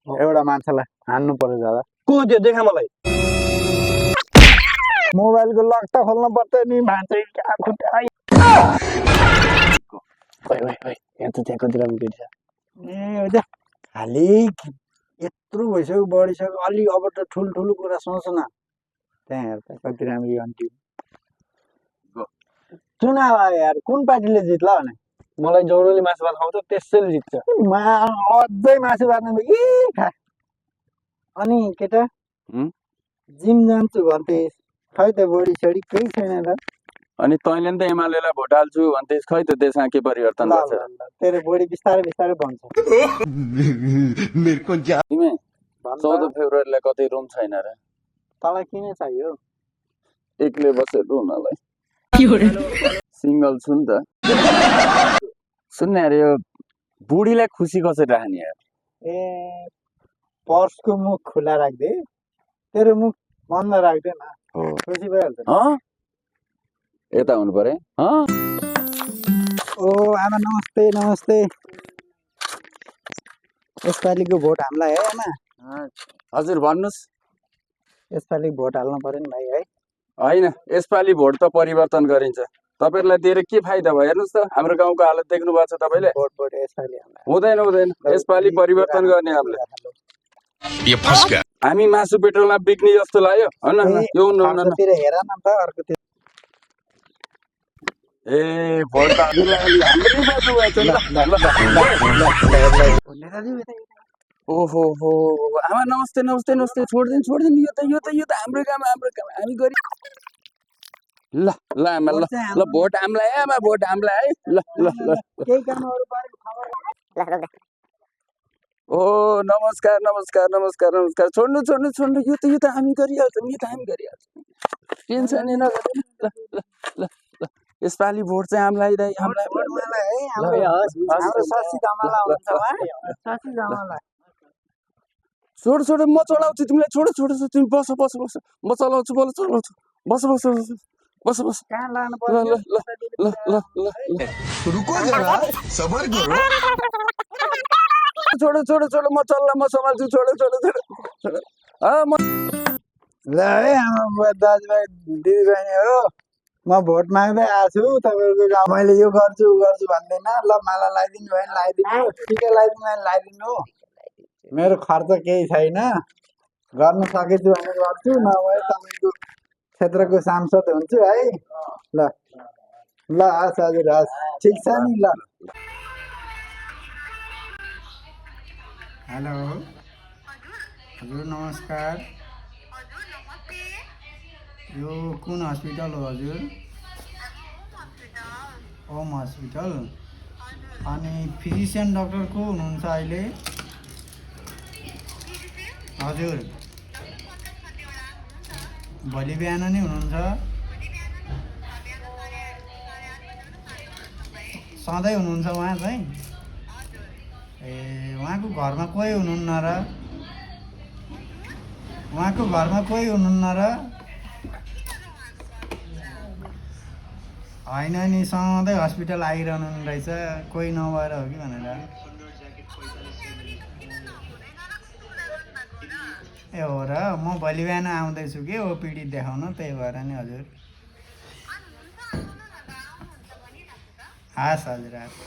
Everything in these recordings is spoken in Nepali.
एउटा मान्छेलाई हान्नु पर्यो दादा। को त्यो देखा मलाई। मोबाइलको लक त खोल्नु पर्छ नि भान्से यहाँ त त्यहाँ कति राम्रो केटी छ। ए हो त खालि यत्रो भइसक्यो बढिसक्यो अलि अब त ठुल्ठुलो कुरा सोच न। त्यहाँ हेर त कति राम्रो आन्टी। चुनाव आयो यार कुन पार्टीले जित्ला भने मलाई जौरले मासु भात खाउँछ त्यसैले जित्छ। अझै मासु बाँध्नु खा। अनि केटा जिम जान्छु भन्थे खै त बोडी छोडी केही छैन त। अनि तैँले नि त एमालेलाई भोट हाल्छु भन्थे खै त त्यसमा के परिवर्तन गर्छ। तेरो बोडी बिस्तारै बिस्तारै बन्छ। तिमी 14 फेब्रुअरीलाई कतै रुम छैन र? तँलाई किन चाहियो? एक्लै बसेर रुनलाई। सिङ्गल छु नि त। सुन्ने अरे यो बुढीलाई खुसी कसरी राख्ने यार? ए पर्सको मुख खुला राख्दे तेरो मुख बन्द राख्दे न खुसी भइहाल्छ। यता हुनु पर्यो। ओ आमा नमस्ते नमस्ते। यसपालिको भोट हामीलाई है आमा? हजुर भन्नुहोस्। यसपालि भोट हाल्नु पर्यो नि भाइ है? होइन यसपालि भोट त परिवर्तन गरिन्छ। तपाईँहरूलाई दिएर के फाइदा भयो हेर्नुहोस् त हाम्रो गाउँको हालत देख्नु भएको छ तपाईँले। भोट यसपालि हुँदैन हुँदैन यसपालि परिवर्तन गर्ने हामीले। हामी मासु पेट्रोलमा बिक्ने जस्तो लाग्यो हेर न त अर्कोतिर। ए भोट त ओहो हो आमा नमस्ते नमस्ते नमस्ते। छोड्दिनु यो त हाम्रो काम हामी गरी ल ल आमा ल ल भोट हामीलाई है आमा भोट हामीलाई है ल ल ल केही कामहरु परेको खबर ओ नमस्कार नमस्कार नमस्कार नमस्कार। छोड्नु यो त हामी गरिहाल्छौँ टेन्सन नगर्नु ल ल ल ल यसपालि भोट चाहिँ हामीलाई है हाम्रो शशि धमाला हुन्छ वा शशि धमाला। छोड म चलाउँछु तिमीलाई छोड तिमी बस म चलाउँछु बस कहाँ लानु ल ल ल ल ल रुको जरा सबर करो। छोड म चल्ला म सम्हाल्छु छोड ल है आमा दाजुभाइ दिदीबहिनी हो म भोट माग्दै आएको छु तपाईँको गाउँ। मैले यो गर्छु भन्दैन ल माला लगाइदिनु भयो भने लगाइदिनु टिका लगाइदिनु भने लगाइदिनु। मेरो खर्च केही छैन गर्न सकेछु भने गर्छु नभए तपाईँको क्षेत्रको सांसद हुन्छु है। ल हस् हजुर हस् ठिक छ नि ल। हेलो हजुर नमस्कार। यो कुन हस्पिटल हो हजुर? ओम हस्पिटल। अनि फिजिसियन डाक्टर को हुनुहुन्छ अहिले? हजुर भोलि बिहान नै हुनुहुन्छ? सधैँ हुनुहुन्छ उहाँ चाहिँ? ए उहाँको घरमा कोही हुनुहुन्न र? उहाँको घरमा कोही हुनुहुन्न र? होइन नि सधैँ हस्पिटल आइरहनु रहेछ कोही नभएर हो कि भनेर। ए हो र म भोलि बिहान आउँदैछु कि ओपिडी देखाउन त्यही भएर नि हजुर। हस् हजुर हस्।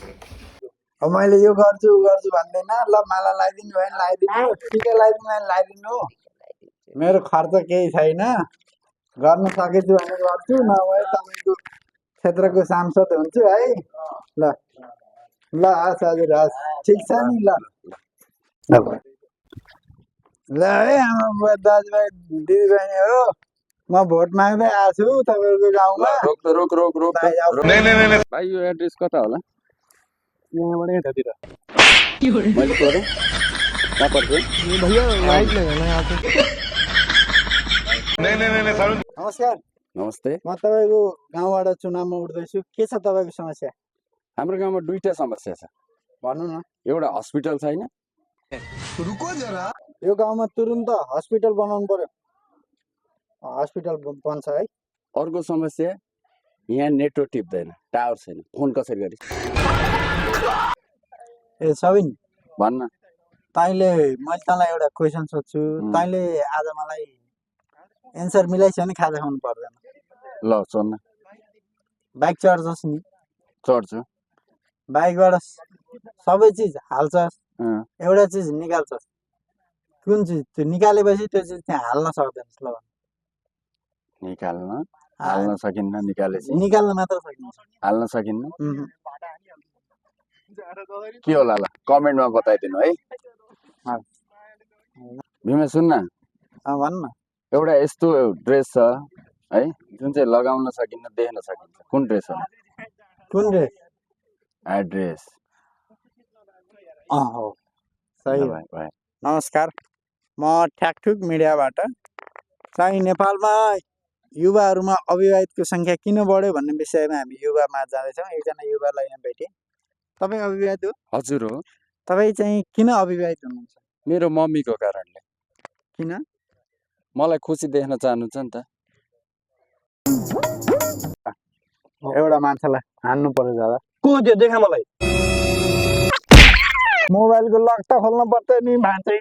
अब मैले यो गर्छु भन्दैन ल माला लगाइदिनु भयो भने लगाइदिनु टिका लगाइदिनु भने लगाइदिनु। मेरो खर्च केही छैन गर्न सकेछु भने गर्छु नभए तपाईँको क्षेत्रको सांसद हुन्छु है। ल हस् हजुर हस् ठिक छ नि ल। ल है आमा दाजुभाइ दिदीबहिनी हो म भोट माग्दै आएको छु तपाईँको गाउँमा। रोक भाइ यो एड्रेस कता होला? यहाँबाट यतातिर मैले सोधेँ कहाँ पर्छ? नमस्कार नमस्ते। म तपाईँको गाउँबाट चुनावमा उठ्दैछु के छ तपाईँको समस्या? हाम्रो गाउँमा दुईटा समस्या छ। भन्नु न। एउटा हस्पिटल छैन। रुको जरा यो गाउँमा तुरुन्त हस्पिटल बनाउनु पर्यो। हस्पिटल बन्छ है। अर्को समस्या यहाँ नेटवर्क टिप्दैन टावर छैन फोन कसरी गरी? ए सबिन भन्न तैँले मैले तँलाई एउटा क्वेसन सोध्छु तैँले आज मलाई एन्सर मिलाइस् भने खाजा खानु पर्दैन ल सोध्न बाइक चढ्छस् नि चढ्छु बाइकबाट सबै चिज हाल्छस् अँ, एउटा चिज निकाल्छस् कुन चिज त्यो निकालेपछि त्यो चिज त्यहाँ हाल्न सक्दैनस् ल निकाल्न हाल्न सकिन्न निकालेपछि निकाल्न मात्र सकिन्छ हाल्न सकिन्न के होला ल कमेन्टमा बताइदिनु है भीमे सुन्न भन्न एउटा यस्तो ड्रेस छ है जुन चाहिँ लगाउन सकिन्न देख्न सकिन्छ कुन ड्रेस हो कुन रे ड्रेस हो सही हो भाइ नमस्कार म ठ्याकठुक मिडियाबाट चाहिँ नेपालमा युवाहरूमा अविवाहितको सङ्ख्या किन बढ्यो भन्ने विषयमा हामी युवामा जाँदैछौँ एकजना युवालाई यहाँ भेटेँ तपाईँ अविवाहित हो हजुर हो तपाईँ चाहिँ किन अविवाहित हुनुहुन्छ मेरो मम्मीको कारणले किन मलाई खुसी देख्न चाहनुहुन्छ नि त एउटा मान्छेलाई हान्नु पर्यो दादा को त्यो देखा मलाई मोबाइलको लक त खोल्नु पर्छ नि भान्से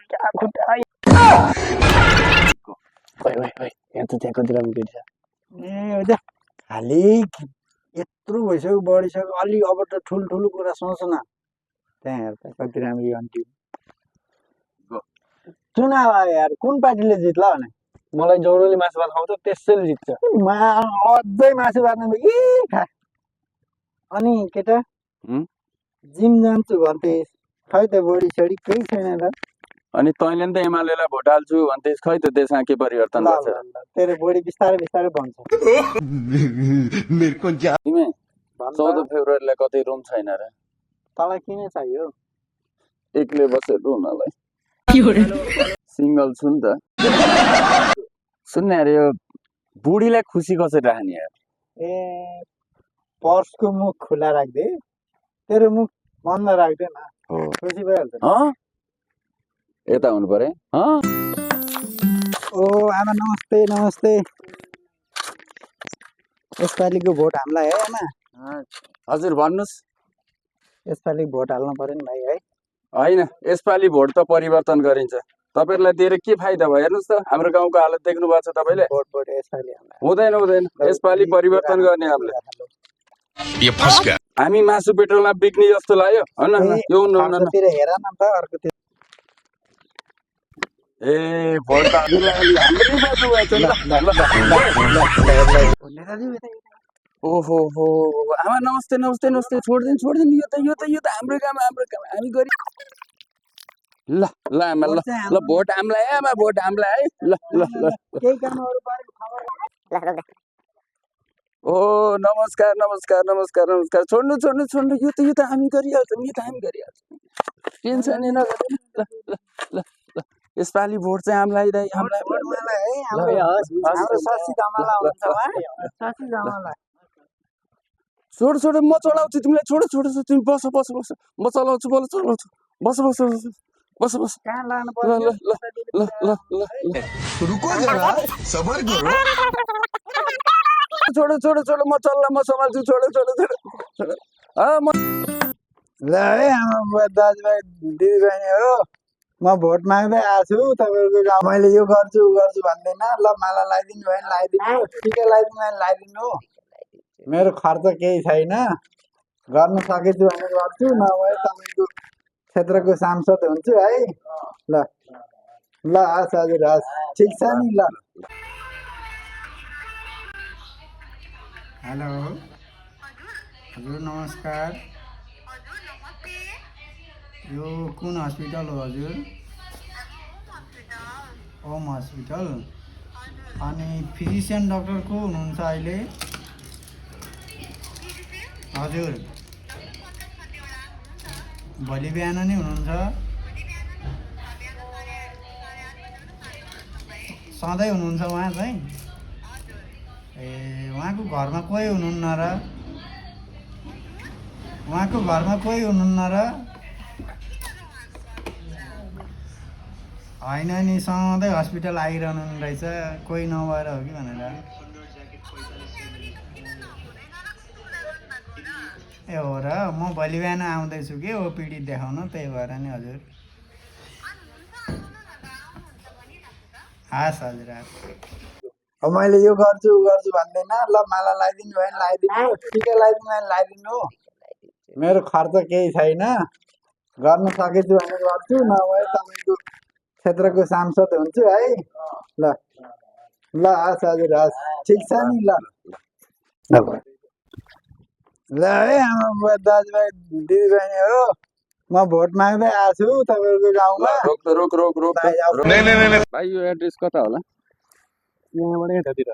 यहाँ त त्यहाँ कतिवटा भेट्छ ए हो खालि यत्रो भइसक्यो बढिसक्यो अलि अब त ठुल्ठुलो कुरा सोच न त्यहाँ हेर त कति राम्रो आन्टी चुनाव आयो यार कुन पार्टीले जित्ला भने मलाई जौरली मासु भात खाउँछ त्यसैले जित्छ अझै मासु बाँध्नु खा अनि केटा जिम जान्छु भन्थे खै त बोडी सडी केही छैन त अनि तैँले नि त एमालेलाई भोट हाल्छु भन्थे खै त त्यसमा के परिवर्तन ल गर्छ ल तेरो बोडी बिस्तारै बिस्तारै बन्छ मेरे को जा तिमी 14 फेब्रुअरीलाई कतै रुम छैन र तँलाई किन चाहियो एक्लै बसेर रुमलाई सिङ्गल छु नि त सुन्ने अरे यो बुढीलाई खुसी कसरी राख्ने यार ए पर्सको मुख खुला राख्दे तेरो मुख बन्द राख्दे न हो खुसी भइहाल्छ यता हुनु पर्यो ओ आमा नमस्ते नमस्ते यसपालिको भोट हामीलाई है आमा हजुर भन्नुहोस् यसपालि भोट हाल्नु पर्यो नि भाइ है होइन यसपालि भोट त परिवर्तन गरिन्छ तपाईँहरूलाई दिएर के फाइदा भयो हेर्नुहोस् त हाम्रो गाउँको हालत देख्नु भएको छ तपाईँले भोट भोट यसपालि हामीलाई हुँदैन हुँदैन यसपालि परिवर्तन गर्ने हामीले हामी मासु पेट्रोलमा बिक्ने जस्तो लाग्यो अर्कोतिर हेर न त अर्कोतिर ए भोट त ओहो हो आमा नमस्ते नमस्ते नमस्ते छोडिदिनु यो त हाम्रो काम हामी गरी ल ल आमा ल ल भोट हामीलाई है आमा भोट हामीलाई है ल ल ल केही कामहरु परेको खबर ओ नमस्कार नमस्कार नमस्कार नमस्कार छोड्नु यो त हामी गरिहाल्छौँ टेन्सन नै नगर्नु ल ल ल ल यसपालि भोट चाहिँ हामीलाई है हामीलाई हाम्रो सासी धमाला हुन्छ सासी धमाला छोड म चलाउँछु तिमीलाई छोड तिमी बस म चलाउँछु बस कहाँ लानु ल ल ल ल ल रुको जरा सबर करो छोड म चल्ला म सम्हाल्छु छोड ल है आमा दाजुभाइ दिदीबहिनी हो म भोट माग्दै आएको छु तपाईँहरूको गाउँ मैले यो गर्छु भन्दैन ल माला लगाइदिनु भयो भने लगाइदिनु टिका लगाइदिनु भने लगाइदिनु मेरो खर्च केही छैन गर्न सकेछु भने गर्छु नभए तपाईँको क्षेत्रको सांसद हुन्छु है ल हस् हजुर हस् ठिक छ नि ल हेलो हजुर नमस्कार यो कुन हस्पिटल हो हजुर ओम हस्पिटल अनि फिजिसियन डाक्टर को हुनुहुन्छ अहिले हजुर भोलि बिहान नै हुनुहुन्छ सधैँ हुनुहुन्छ उहाँ चाहिँ ए उहाँको घरमा कोही हुनुहुन्न र होइन नि सधैँ हस्पिटल आइरहनु रहेछ कोही नभएर हो कि भनेर ए हो र म भोलि बिहान आउँदैछु कि ओपिडी देखाउन त्यही भएर नि हजुर हस् हजुर अब मैले यो गर्छु उ गर्छु भन्दैन ल माला लगाइदिनु भयो भने लगाइदिनु टिका लगाइदिनु भयो भने लगाइदिनु मेरो खर्च केही छैन गर्न सकेछु भने गर्छु नभए तपाईँको क्षेत्रको सांसद हुन्छु है ल ल हस् हजुर हस् ठिक छ नि ल ल है आमा बुवा दाजुभाइ दिदीबहिनीहरू म भोट माग्दै आएको छु तपाईँहरूको गाउँमा रोक त रोक रोक रोक भाइ अब भाइ यो एड्रेस कता होला यहाँबाट यतातिर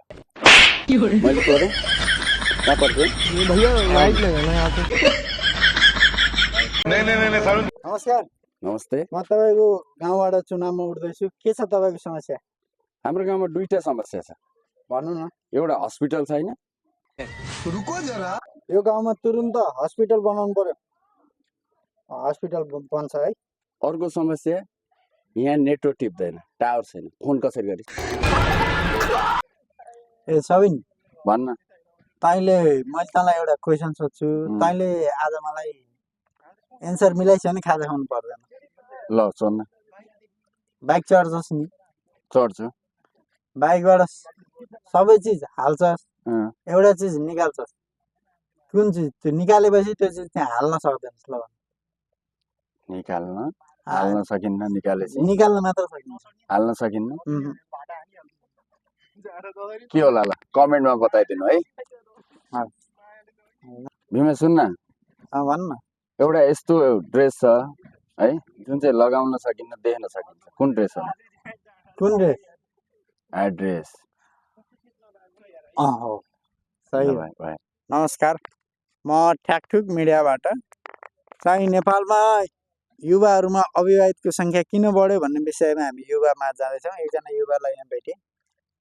मैले सोधेँ कहाँ पर्छ भैया लाइट लगाना यहाँ पे नमस्कार नमस्ते म तपाईँको गाउँबाट चुनावमा उठ्दैछु के छ तपाईँको समस्या हाम्रो गाउँमा दुईटा समस्या छ भन्नु न एउटा हस्पिटल छैन रुको जरा यो गाउँमा तुरुन्त हस्पिटल बनाउनु पर्यो हस्पिटल बन्छ है अर्को समस्या यहाँ नेटवर्क टिप्दैन टावर छैन फोन कसरी गरी ए सबिन भन्न तैँले मैले तँलाई एउटा क्वेसन सोध्छु तैँले आज मलाई एन्सर मिलाइस् भने खाजा खानु पर्दैन ल सोध्न बाइक चढ्छस् नि चढ्छु बाइकबाट सबै चिज हाल्छस् अँ, एउटा चिज निकाल्छस् कुन चिज त्यो निकालेपछि त्यो चिज त्यहाँ हाल्न सक्दैनस् ल निकाल्न हाल्न सकिन्न निकालेपछि निकाल्न मात्र सकिन्छ हाल्न सकिन्न के होला ल कमेन्टमा बताइदिनु है भीमा सुन्न भन्न एउटा यस्तो ड्रेस छ है जुन चाहिँ लगाउन सकिन्न देख्न सकिन्छ कुन ड्रेस हो कुन रे ड्रेस हो सही हो। भाइ नमस्कार म ठ्याकठुक मिडियाबाट चाहिँ नेपालमा युवाहरूमा अविवाहितको सङ्ख्या किन बढ्यो भन्ने विषयमा हामी युवामा जाँदैछौँ एकजना युवालाई यहाँ भेटेँ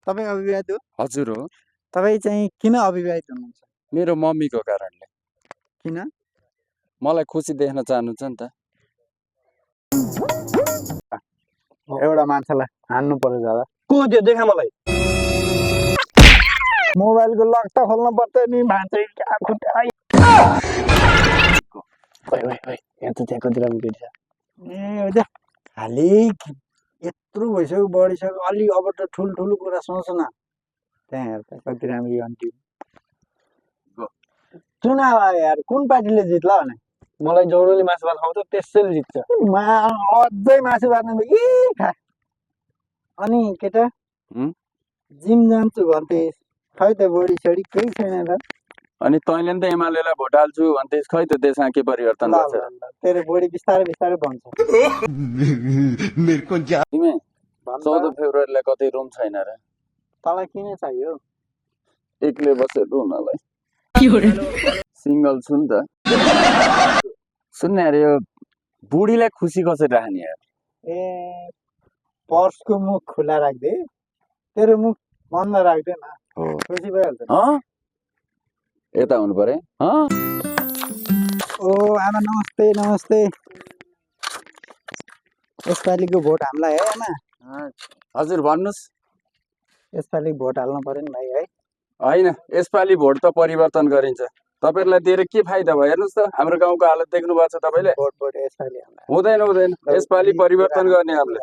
तपाईँ अविवाहित हो हजुर हो तपाईँ चाहिँ किन अविवाहित हुनुहुन्छ मेरो मम्मीको कारणले किन मलाई खुसी देख्न चाहनुहुन्छ नि त एउटा मान्छेलाई हान्नु पर्यो दादा को त्यो देखा मलाई मोबाइलको लक त खोल्नु पर्छ नि भान्से यहाँ त त्यहाँ कति राम्रो केटी छ ए हो खालि यत्रो भइसक्यो बढिसक्यो अलि अब त ठुल्ठुलो कुरा सोच न त्यहाँ हेर त कति राम्रो आन्टी चुनाव आयो यार कुन पार्टीले जित्ला भने मलाई जौरली मासु भात खाउँछ त्यसैले जित्छ अझै मासु बाँध्नु खा अनि केटा जिम जान्छु भन्थे खै त बोडी सोडी केही छैन त अनि तैँले नि त एमालेलाई भोट हाल्छु भन्थे खै त देशमा के परिवर्तन ल गर्छ ल ल तेरो बोडी बिस्तारै बिस्तारै बन्छ मेरे को जा तिमी भन् 14 त, फेब्रुअरीलाई कतै रुम छैन र तँलाई किन चाहियो एक्लै बसेर रुमलाई सिङ्गल छु नि त सुन्न यार यो बुढीलाई खुसी कसरी राख्ने यार ए पर्सको मुख खुला राख्दे तेरो मुख बन्द राख्दे न हो खुसी भइहाल्छ यता हुनु पर्यो ओ आमा नमस्ते नमस्ते यसपालिको भोट हामीलाई है आमा हजुर भन्नुहोस् यसपालि भोट हाल्नु पर्यो नि भाइ है होइन यसपालि भोट त परिवर्तन गरिन्छ तपाईँहरूलाई दिएर के फाइदा भयो हेर्नुहोस् त हाम्रो गाउँको हालत देख्नु भएको छ तपाईँले भोट भोट यसपालि हामीलाई हुँदैन हुँदैन यसपालि परिवर्तन गर्ने हामीले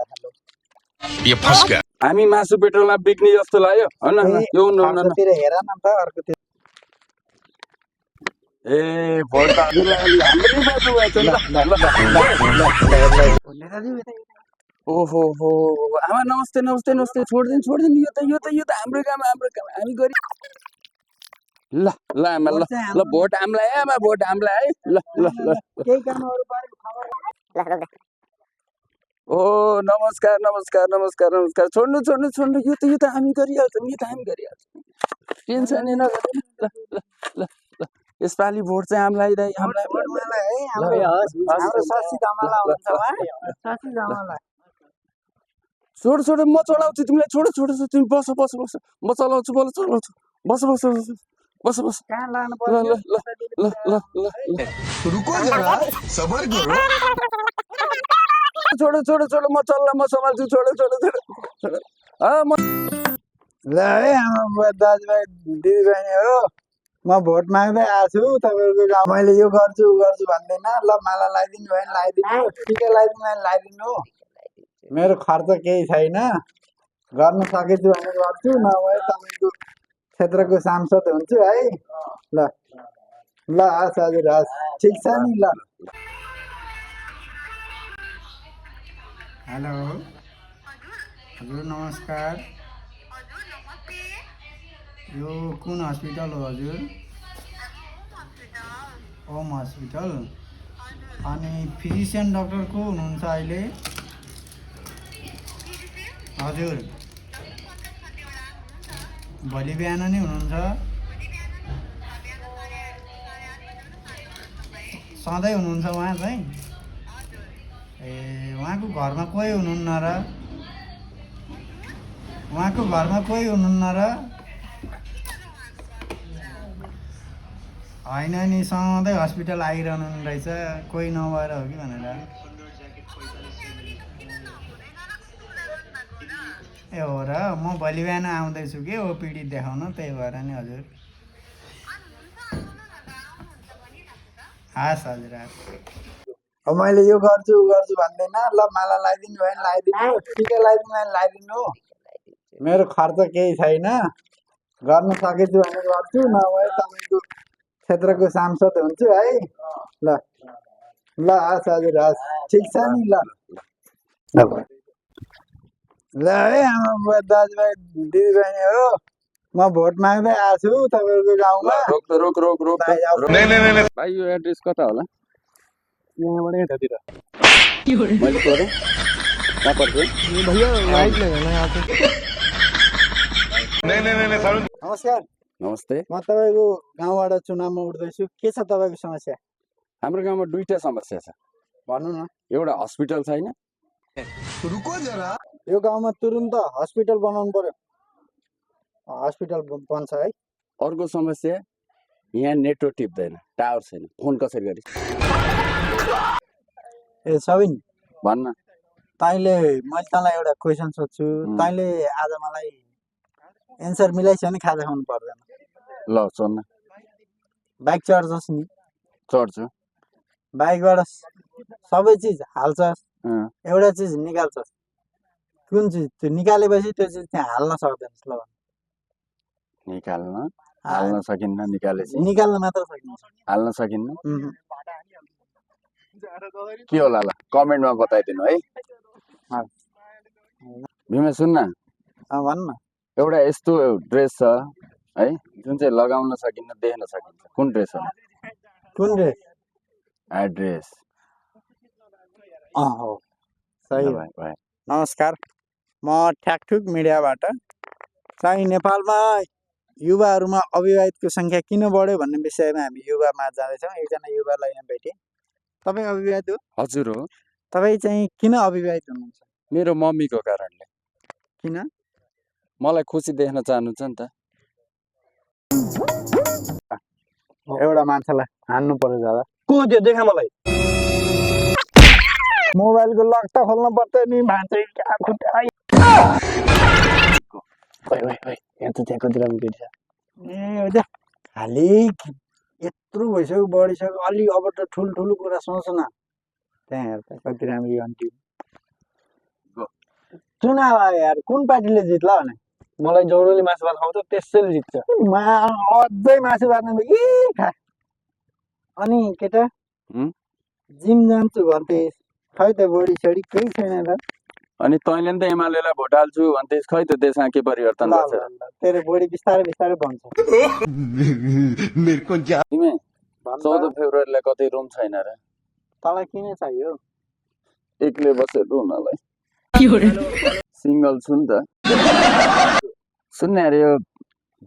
ये फंस गया हामी मासु पेट्रोलमा बिक्ने जस्तो लाग्यो होइन यो अर्कोतिर हेर न त अर्कोतिर ए भोट त हामीलाई हाम्रै बाटो भएको छ नि ओहो हो आमा नमस्ते नमस्ते नमस्ते छोडिदिनु यो त हाम्रो काम हामी गरी ल ल आमा ल ल भोट हामीलाई आमा भोट हामीलाई है ल ल ल केही कामहरु बारे खबर ओ नमस्कार नमस्कार नमस्कार नमस्कार छोड्नु यो त हामी गरिहाल्छौँ टेन्सन नै नगर्नु ल ल ल ल यसपालि भोट चाहिँ हामीलाई दाइ हामीलाई हाम्रो सासी धमाला हुन्छ उहाँ सासी धमाला छोड म चलाउँछु तिमीलाई छोड तिमी बस म चलाउँछु बस कहाँ लानु ल ल ल ल ल ल रुको जरा सबर करो छोड म चल्ला म सम्हाल्छु छोड ल है आमा बुवा दाजुभाइ दिदीबहिनीहरू म भोट माग्दै आएको छु तपाईँहरूको गाउँ मैले यो गर्छु उ गर्छु भन्दैन ल माला लगाइदिनु भयो भने लगाइदिनु टिका लगाइदिनु भयो भने लगाइदिनु मेरो खर्च केही छैन गर्न सकेछु भने गर्छु, नभए तपाईँको क्षेत्रको सांसद हुन्छु है। ल ल हस् हजुर, हस् ठिक छ नि। ल हेलो हजुर नमस्कार। यो कुन हस्पिटल हो हजुर? ओम हस्पिटल। अनि फिजिसियन डाक्टर को हुनुहुन्छ अहिले? हजुर भोलि बिहान नै हुनुहुन्छ? सधैँ हुनुहुन्छ उहाँ चाहिँ? ए उहाँको घरमा कोही हुनुहुन्न र? उहाँको घरमा कोही हुनुहुन्न र? होइन नि, सधैँ हस्पिटल आइरहनु रहेछ, कोही नभएर हो कि भनेर। ए हो र, म भोलि बिहान आउँदैछु कि ओपिडी देखाउन, त्यही भएर नि हजुर। हस् हजुर हस्। अब मैले यो गर्छु उ गर्छु भन्दैन। ल माला लगाइदिनु भयो भने लगाइदिनु, टिका लगाइदिनु भयो भने लगाइदिनु। मेरो खर्च केही छैन, गर्न सकेछु भने गर्छु, नभए तपाईँको क्षेत्रको सांसद हुन्छु है। ल ल हस् हजुर, हस् ठिक छ नि। ल ल है आमा बुवा दाजुभाइ दिदीबहिनीहरू, म भोट माग्दै आएको छु तपाईँहरूको गाउँमा। रोक रोक रोक भाइ, अब नहीं नहीं नहीं नहीं भाइ यो एड्रेस कता होला? यहाँबाट यतातिर। मैले सोधेँ कहाँ पर्छ? ये भैया लाइट लगाना यहाँ पे। नहीं नहीं नहीं नहीं सारू नमस्कार, नमस्ते। म तपाईँको गाउँबाट चुनावमा उठ्दैछु। के छ तपाईँको समस्या? हाम्रो गाउँमा दुईटा समस्या छ। भन्नु न। एउटा हस्पिटल छैन, रुको जरा यो गाउँमा तुरुन्त हस्पिटल बनाउनु पर्यो। हस्पिटल बन्छ है। अर्को समस्या यहाँ नेटवर्क टिप्दैन, टावर छैन, फोन कसरी गरी? ए सबिन, भन्न। तैँले मैले तँलाई एउटा क्वेसन सोध्छु, तैँले आज मलाई एन्सर मिलाइस् भने खाजा खानु पर्दैन। ल सोध्न। बाइक चढ्छस् नि, चढ्छु। बाइकबाट सबै चिज हाल्छस्, अँ, एउटा चिज निकाल्छस्, कुन चिज? त्यो निकालेपछि त्यो चिज त्यहाँ हाल्न सक्दैनस्। ल निकाल्न हाल्न सकिन्न, निकालेपछि निकाल्न मात्र सकिन्छ। हाल्न सकिन्न। उहुँ। के होला ल कमेन्टमा बताइदिनु है। अँ, भीमे सुन्न, भन् न। एउटा यस्तो ड्रेस छ है जुन चाहिँ लगाउन सकिन्न, देख्न सकिन्छ, कुन ड्रेस हो? कुन रे? एड्रेस। हो सही हो। भाइ नमस्कार, म ठ्याकठुक मिडियाबाट। चाहिँ नेपालमा युवाहरूमा अविवाहितको सङ्ख्या किन बढ्यो भन्ने विषयमा हामी युवामा जाँदैछौँ। एकजना युवालाई यहाँ भेटेँ। तपाईँ अविवाहित हो? हजुर हो। तपाईँ चाहिँ किन अविवाहित हुनुहुन्छ? मेरो मम्मीको कारणले। किन? मलाई खुसी देख्न चाहनुहुन्छ नि त। एउटा मान्छेलाई हान्नु पर्यो दादा। को त्यो देखा मलाई। मोबाइलको लक त खोल्नु पर्छ नि भान्से। ओइ ओइ ओइ, यहाँ त त्यहाँ कति राम्रो केटी छ। ए हो खालि यत्रो भइसक्यो, बढिसक्यो, अलि अब त ठुल्ठुलो कुरा सोच न। त्यहाँ हेर त कति राम्रो आन्टी। चुनाव आयो यार, कुन पार्टीले जित्ला भने? मलाई जौरली मासु भात खाउँछ त्यसैले जित्छ। अझै मासु बाँध्नु खा। अनि केटा जिम जान्छु भन्थे, खै त बडी सडी केही छैन त। अनि तैँले नि त एमालेलाई भोट हाल्छु भन्थे, खै त देशमा के परिवर्तन गर्छ? तेरो बडी बिस्तारै बिस्तारै बन्छ। मेरे को जा तिमी 14 फेब्रुअरीलाई कतै रुम छैन र? तँलाई किन चाहियो? एक्लै बसेर रुनलाई। सिङ्गल छु नि त। सुन्न यार, यो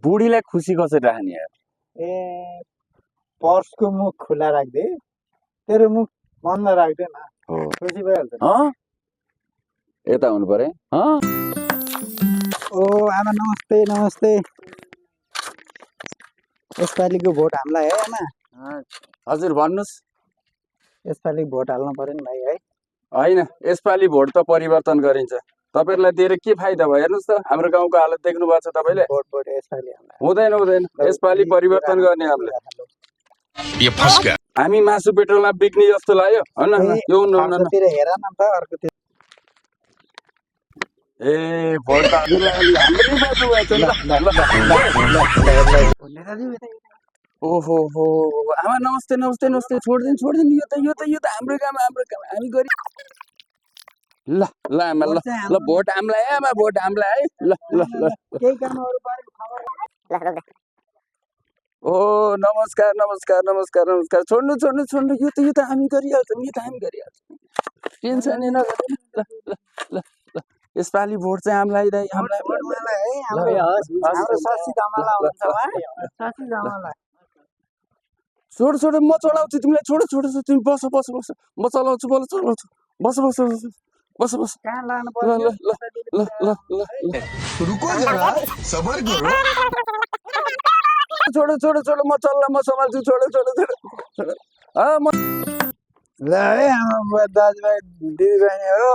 बुढीलाई खुसी कसरी राख्ने यार? ए पर्सको मुख खुला राख्दे, तेरो मुख बन्द राख्दे न, हो खुसी भइहाल्छ। यता हुनु पर्यो। ओ आमा नमस्ते नमस्ते। यसपालिको भोट हामीलाई है आमा? हजुर भन्नुहोस्। यसपालि भोट हाल्नु पर्यो नि भाइ है? होइन, यसपालि भोट त परिवर्तन गरिन्छ। तपाईँहरूलाई दिएर के फाइदा भयो? हेर्नुहोस् त हाम्रो गाउँको हालत देख्नु भएको छ तपाईँले। भोट यसपालि हुँदैन हुँदैन, यसपालि परिवर्तन गर्ने हामीले। ये फंस गया हामी मासु पेट्रोलमा बिक्ने जस्तो लाग्यो? होइन यो अर्कोतिर हेर न त, अर्कोतिर ए भोट त हजुरलाई अलि हाम्रै बाटो ल ल ल ओहो हो आमा नमस्ते नमस्ते नमस्ते छोडिदिनु यो त हाम्रो काम हामी गरी ल ल आमा ल ल भोट हामीलाई है आमा भोट हामीलाई है ल ल ल केही कामहरु बारे खबर ओ नमस्कार नमस्कार नमस्कार नमस्कार छोड्नु यो त हामी गरिहाल्छौँ टेन्सन नगर्नु ल ल ल ल यसपालि भोट चाहिँ हामीलाई मलाई है हाम्रो सासी धमाला हुन्छ वा सासी धमाला छोड म चलाउँछु तिमीलाई छोड तिमी बस म चलाउँछु बस कहाँ लानु ल ल पर्यो ल ल ल ल रुको जरा सबर करो छोड म चल्ला म सम्हाल्छु छोड म ल है हाम्रो दाजुभाइ दिदीबहिनीहरू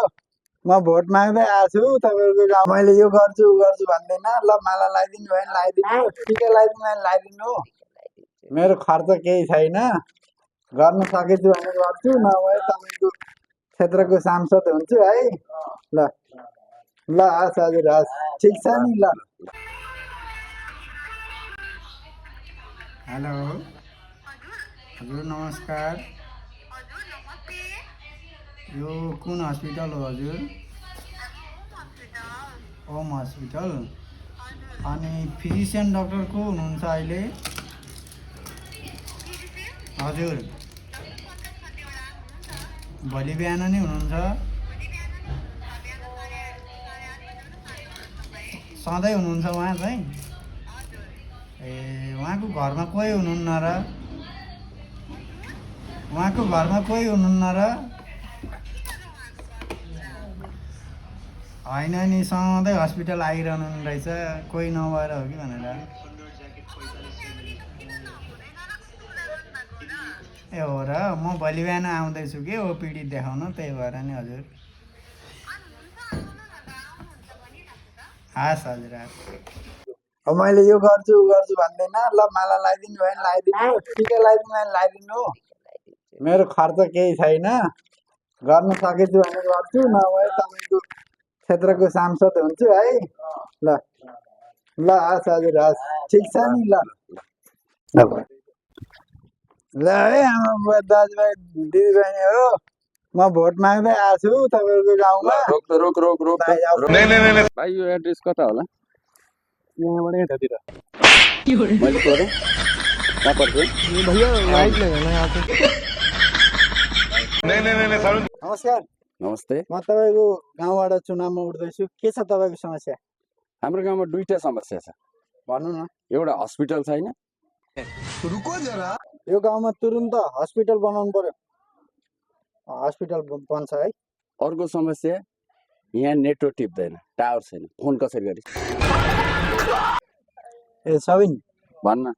म भोट माग्दै आएको छु तपाईँहरूको गाउँ मैले यो गर्छु भन्दैन ल माला लगाइदिनु भयो भने लगाइदिनु टिका लगाइदिनु भयो भने लगाइदिनु मेरो खर्च केही छैन गर्न सकेछु भने गर्छु नभए तपाईँको क्षेत्रको सांसद हुन्छु है ल ल हस् हजुर हस् ठिक छ नि ल हेलो हजुर नमस्कार यो कुन हस्पिटल हो हजुर ओम हस्पिटल अनि फिजिसियन डाक्टर को हुनुहुन्छ अहिले हजुर भोलि बिहान नै हुनुहुन्छ सधैँ हुनुहुन्छ उहाँ चाहिँ ए उहाँको घरमा कोही हुनुहुन्न र होइन नि सधैँ हस्पिटल आइरहनु रहेछ कोही नभएर हो कि भनेर ए हो र म भोलि बिहान आउँदैछु कि ओपिडी देखाउन त्यही भएर नि हजुर हस् हजुर अब मैले यो गर्छु भन्दैन ल माला लगाइदिनु भयो भने लगाइदिनु टिका लगाइदिनु भयो भने लगाइदिनु मेरो खर्च केही छैन गर्न सकेछु भने गर्छु नभए तपाईँको क्षेत्रको सांसद हुन्छु है ल ल हस् हजुर हस् ठिक छ नि ल ल है हाम्रो दाजुभाइ दिदीबहिनीहरू म भोट माग्दै आएको छु तपाईँहरूको गाउँमा रोक नहीं भाइ यो एड्रेस कता होला यहाँबाट यतातिर मैले सोधेँ कहाँ पर्छ भैया राइट लगाना यहाँ पे नहीं सारू नमस्कार नमस्ते म तपाईँको गाउँबाट चुनावमा उठ्दैछु के छ तपाईँको समस्या हाम्रो गाउँमा दुईटा समस्या छ भन्नु न एउटा हस्पिटल छैन रुको जरा यो गाउँमा तुरुन्त हस्पिटल बनाउनु पर्यो हस्पिटल बन्छ है अर्को समस्या यहाँ नेटवर्क टिप्दैन टावर छैन फोन कसरी गरी ए सबिन भन्न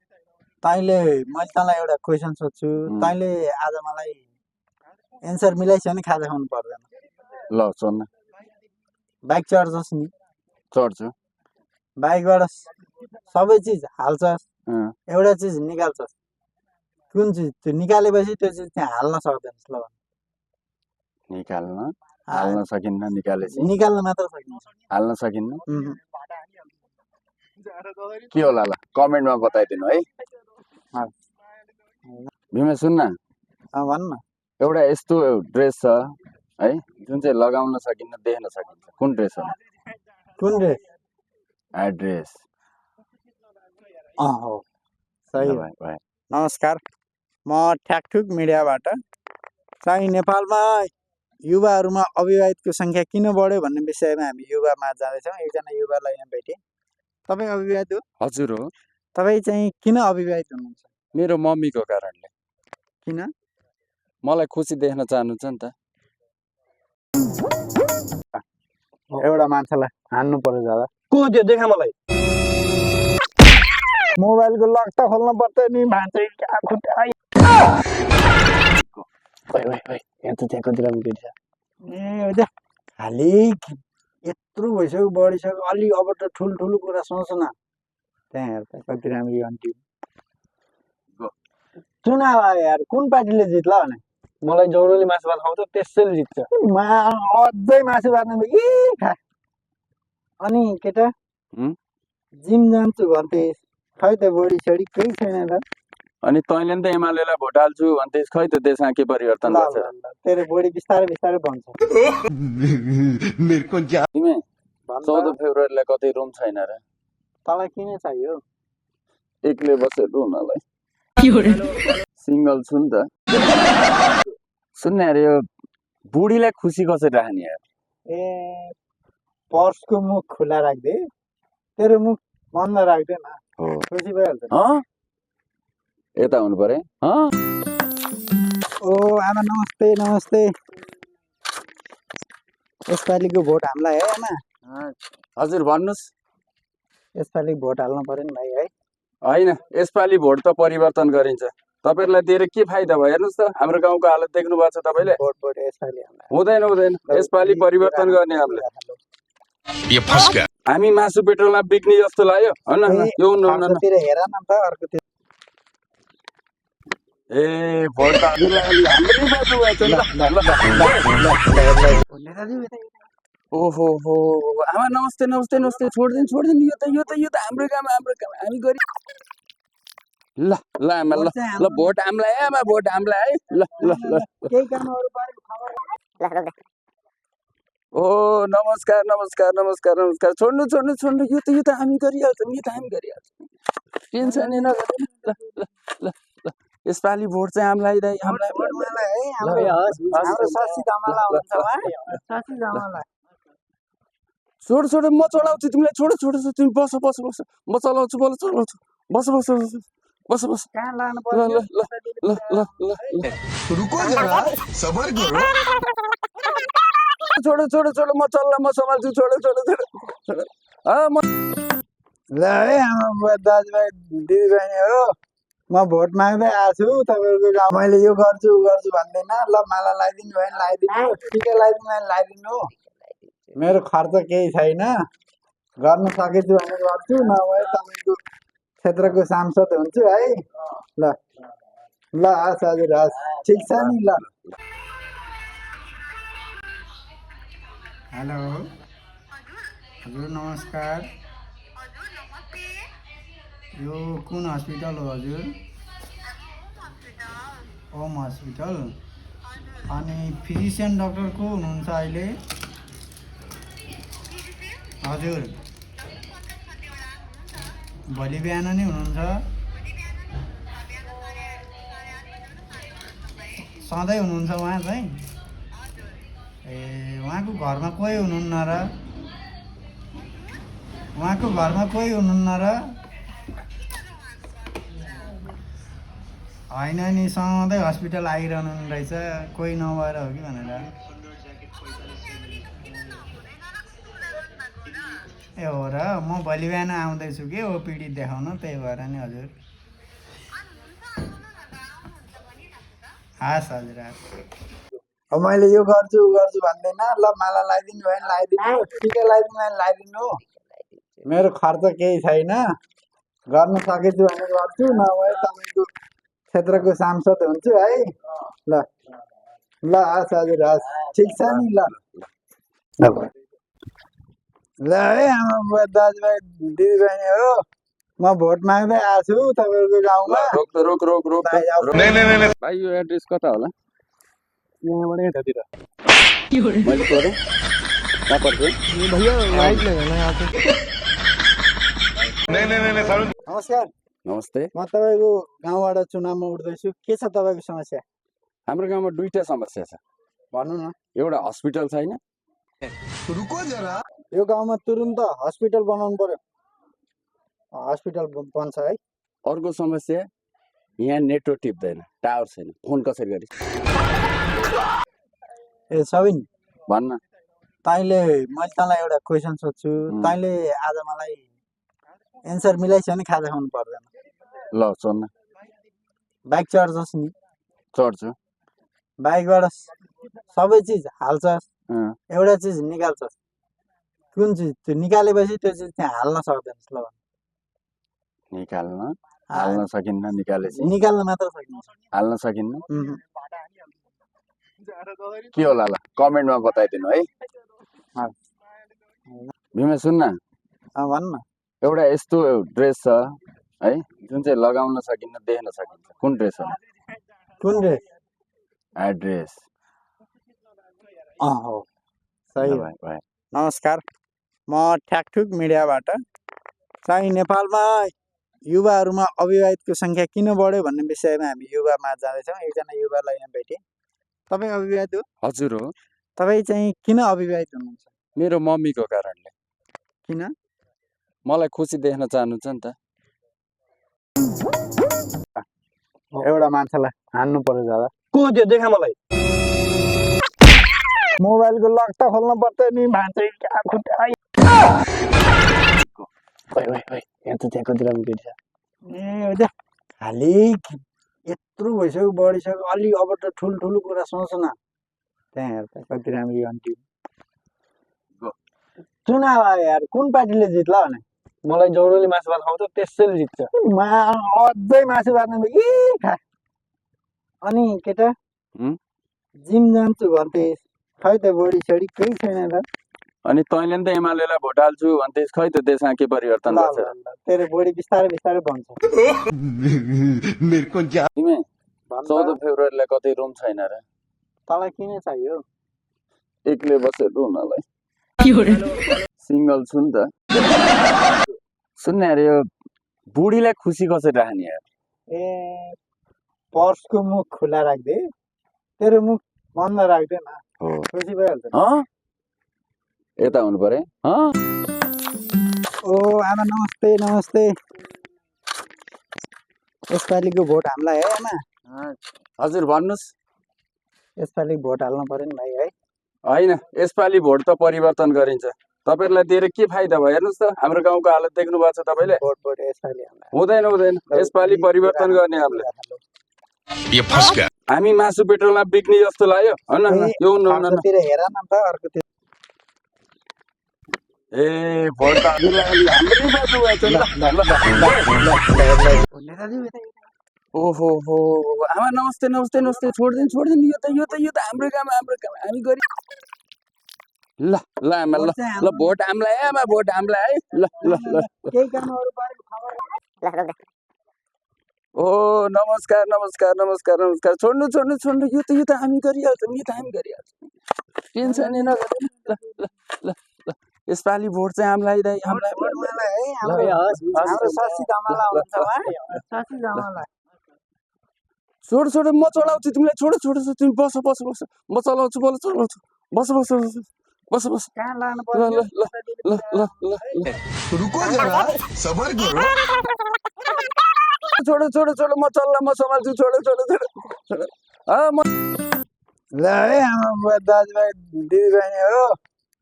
तैँले मैले तँलाई एउटा क्वेसन सोध्छु तैँले आज मलाई एन्सर मिलाइस् भने खाजा खानु पर्दैन ल सोध्न बाइक चढ्छस् नि चढ्छु बाइकबाट सबै चिज हाल्छस् अँ, एउटा चिज निकाल्छस् कुन चिज त्यो निकालेपछि त्यो चिज त्यहाँ हाल्न सक्दैनस् ल भन्। निकाल्न हाल्न सकिन्न निकालेपछि निकाल्न मात्र सकिन्छ हाल्न सकिन्न के होला ल कमेन्टमा बताइदिनु है भीमा सुन्न भन् न एउटा यस्तो ड्रेस छ है जुन चाहिँ लगाउन सकिन्न देख्न सकिन्छ कुन ड्रेस हो कुन रे ड्रेस हो सही हो। भाइ नमस्कार म ठ्याकठुक मिडियाबाट चाहिँ नेपालमा युवाहरूमा अविवाहितको सङ्ख्या किन बढ्यो भन्ने विषयमा हामी युवामा जाँदैछौँ एकजना युवालाई यहाँ भेटेँ तपाईँ अविवाहित हो हजुर हो तपाईँ चाहिँ किन अविवाहित हुनुहुन्छ मेरो मम्मीको कारणले किन मलाई खुसी देख्न चाहनुहुन्छ नि त एउटा मान्छेलाई हान्नु पर्यो दादा को त्यो देखा मलाई मोबाइलको लक त खोल्नु पर्छ नि भान्से यहाँ त त्यहाँ कति राम्रो केटी छ ए हो खालि यत्रो भइसक्यो बढिसक्यो अलि अब त ठुल्ठुलो कुरा सोच न त्यहाँ हेर त कति राम्रो आन्टी चुनाव आयो यार कुन पार्टीले जित्ला भने मलाई जौडोले मासु भात खाउँछ त्यसैले जित्छ अझै मासु बाँध्नु अनि केटा हुँ? जिम जान्छु भन्थे खै त बडी सडी केही छैन त अनि तैँले नि त एमालेलाई भोट हाल्छु भन्थे खै त त्यसमा के परिवर्तन ल भएको छ ल ल तेरो बडी बिस्तारै बिस्तारै बन्छ मेरे को जा तिमी भन् त 14 फेब्रुअरीलाई कतै रुम छैन र तँलाई किन चाहियो एक्लै बसेर रुनलाई सिङ्गल छु नि त सुन्ने अरे यो बुढीलाई खुसी कसरी राख्ने यार ए पर्सको मुख खुला राख्दे तेरो मुख बन्द राख्दैन हो खुसी भइहाल्छ यता हुनु पर्यो ओ आमा नमस्ते नमस्ते यसपालिको भोट हामीलाई है आमा हजुर भन्नुहोस् यसपालि भोट हाल्नु पर्यो नि भाइ है होइन यसपालि भोट त परिवर्तन गरिन्छ तपाईँहरूलाई दिएर के फाइदा भयो हेर्नुहोस् त हाम्रो गाउँको हालत देख्नु भएको छ तपाईँले भोट भोट यसपालि हामीलाई हुँदैन हुँदैन यसपालि परिवर्तन गर्ने हामीले ये फंस गया हामी मासु पेट्रोलमा बिक्ने जस्तो लाग्यो होइन यो अर्कोतिर हेर न त अर्कोतिर ए भोट त हाम्रै बाटो भएको छ नि त। ओहो हो आमा नमस्ते नमस्ते नमस्ते छोडिदिनु यो त हाम्रो काम हामी गरी ल ल आमा ल ल भोट हामीलाई है आमा भोट हामीलाई है ल ल ल केही कामहरू परेको खबर ओ नमस्कार नमस्कार नमस्कार नमस्कार छोड्नु यो त हामी गरिहाल्छौँ टेन्सन नगर्नु ल ल ल ल यसपालि भोट चाहिँ हामीलाई दाइ हामीलाई उहाँलाई है हाम्रो सासी धमाला हुन्छ उहाँ सासी धमाला छोड म चलाउँछु तिमीलाई छोड तिमी बस म चलाउँछु बस कहाँ लानु ल पर्यो ल ल ल ल रुको जरा सबर करो छोड म चल्ला म सम्हाल्छु छोड ल है आमा दाजुभाइ दिदीबहिनी हो म भोट माग्दै आएको छु तपाईँहरूको गाउँ मैले यो गर्छु भन्दैन ल माला लगाइदिनु भयो भने लगाइदिनु टिका लगाइदिनु भयो भने लगाइदिनु मेरो खर्च केही छैन गर्न सकेछु भने गर्छु नभए तपाईँको क्षेत्रको सांसद हुन्छु है ल ल हस् हजुर हस् ठिक छ नि ल हेलो हजुर नमस्कार यो कुन हस्पिटल हो हजुर ओम हस्पिटल अनि फिजिसियन डाक्टर को हुनुहुन्छ अहिले हजुर भोलि बिहान नै हुनुहुन्छ सधैँ हुनुहुन्छ उहाँ चाहिँ ए उहाँको घरमा कोही हुनुहुन्न र होइन नि सधैँ हस्पिटल आइरहनु रहेछ कोही नभएर हो कि भनेर ए हो र म भोलि बिहान आउँदैछु कि ओपिडी देखाउन त्यही भएर नि हजुर हस् हजुर हस् अब मैले यो गर्छु भन्दैन ल माला लगाइदिनु भयो भने लगाइदिनु टिका लगाइदिनु भयो भने लगाइदिनु मेरो खर्च केही छैन गर्न सकेछु भने गर्छु नभए तपाईँको क्षेत्रको सांसद हुन्छु है ल ल हस् हजुर हस् ठिक छ नि ल ल है आमा दाजुभाइ दिदीबहिनी हो म भोट माग्दै आएको छु तपाईँहरूको गाउँमा रोक नहीं भाइ यो एड्रेस कता होला यहाँबाट यतातिर मैले सोधेँ कहाँ पर्छ भैया लाइट लगाना यहाँ पे नहीं सारू नमस्कार नमस्ते म तपाईँको गाउँबाट चुनावमा उठ्दैछु के छ तपाईँको समस्या हाम्रो गाउँमा दुईटा समस्या छ भन्नु न एउटा हस्पिटल छैन रुको जरा यो गाउँमा तुरुन्त हस्पिटल बनाउनु पर्यो हस्पिटल बन्छ है अर्को समस्या यहाँ नेटवर्क टिप्दैन टावर छैन फोन कसरी गरी ए सबिन भन्न तैँले मैले तँलाई एउटा क्वेसन सोध्छु तैँले आज मलाई एन्सर मिलाइस् भने खाजा खानु पर्दैन ल सोध्न बाइक चढ्छस् नि चढ्छु बाइकबाट सबै चिज हाल्छस् एउटा चिज निकाल्छस् कुन चिज त्यो निकालेपछि त्यो चिज त्यहाँ हाल्न सक्दैनस् ल निकाल्न हाल्न सकिन्न निकालेपछि निकाल्न मात्र सकिन्छ हाल्न सकिन्न के होला ल कमेन्टमा बताइदिनु है भीमा सुन्न भन्न एउटा यस्तो ड्रेस छ है जुन चाहिँ लगाउन सकिन्न देख्न सकिन्छ कुन ड्रेस हो कुन रे ड्रेस हो सही हो। भाइ नमस्कार, म ठ्याकठुक मिडियाबाट चाहिँ नेपालमा युवाहरूमा अविवाहितको सङ्ख्या किन बढ्यो भन्ने विषयमा हामी युवामा जाँदैछौँ। एकजना युवालाई यहाँ भेटेँ। तपाईँ अविवाहित हो? हजुर हो तपाईँ चाहिँ किन अविवाहित हुनुहुन्छ? मेरो मम्मीको कारणले किन? मलाई खुसी देख्न चाहनुहुन्छ नि त एउटा मान्छेलाई हान्नु पर्यो दादा। को त्यो देखा मलाई मोबाइलको लक त खोल्नु पर्छ नि भान्से यहाँ त त्यहाँ कति राम्रो केटी छ ए हो खालि यत्रो भइसक्यो बढिसक्यो अलि अब त ठुल्ठुलो कुरा सोच न। त्यहाँ हेर त कति राम्रो आन्टी। चुनाव आयो यार, कुन पार्टीले जित्ला भने? मलाई जौरोले मासु भात खाउँछ त्यसैले जित्छ अझै मासु भात खा। अनि केटा जिम जान्छु भन्थे खै त बोडी छोडी केही छैन त। अनि तैँले नि त एमालेलाई भोट हाल्छु भन्थे खै त त्यसमा के परिवर्तन गर्छ तेरो बोडी बिस्तारै बिस्तारै बन्छ। तिमी 14 फेब्रुअरीलाई कतै रुम छैन र तँलाई किन चाहियो? एक्लै बसेर रुनलाई सिङ्गल छु नि त। सुन्न यार यो बुढीलाई खुसी कसरी राख्ने यार? ए पर्सको मुख खुला राख्दे, तेरो मुख बन्द राख्दे न, खुसी भइहाल्छ। यता हुनु पर्यो। ओ आमा नमस्ते नमस्ते। यसपालिको भोट हामीलाई है आमा? हजुर भन्नुहोस्। यसपालि भोट हाल्नु पर्यो नि भाइ है? होइन यसपालि भोट त परिवर्तन गरिन्छ। तपाईँहरूलाई दिएर के फाइदा भयो हेर्नुहोस् त हाम्रो गाउँको हालत देख्नु भएको छ तपाईँले। भोट यसपालि हुँदैन हुँदैन यसपालि परिवर्तन गर्ने हामीले। हामी मासु पेट्रोलमा बिक्ने जस्तो लाग्यो होइन यो हेर न त अर्कोतिर। ए भोट त ओहो हो आमा नमस्ते नमस्ते नमस्ते छोडिदिनु यो त हाम्रो काम हामी गरी ल ल आमा ल ल भोट हामीलाई है आमा भोट हामीलाई है ल ल ल केही कामहरु परेको खबर ओ नमस्कार नमस्कार नमस्कार नमस्कार छोड्नु यो त हामी गरिहाल्छौँ टेन्सन नगर्नु ल ल ल ल यसपालि भोट चाहिँ हामीलाई हाम्रो शशि धमाला हुन्छ वा शशि धमाला छोड म चलाउँछु तिमीलाई छोड तिमी बस म चलाउँछु बस कहाँ लानु ल ल ल ल ल रुको जरा सबर करो छोड म चल्ला म सम्हाल्छु छोड ल है आमा दाजुभाइ दिदीबहिनी हो,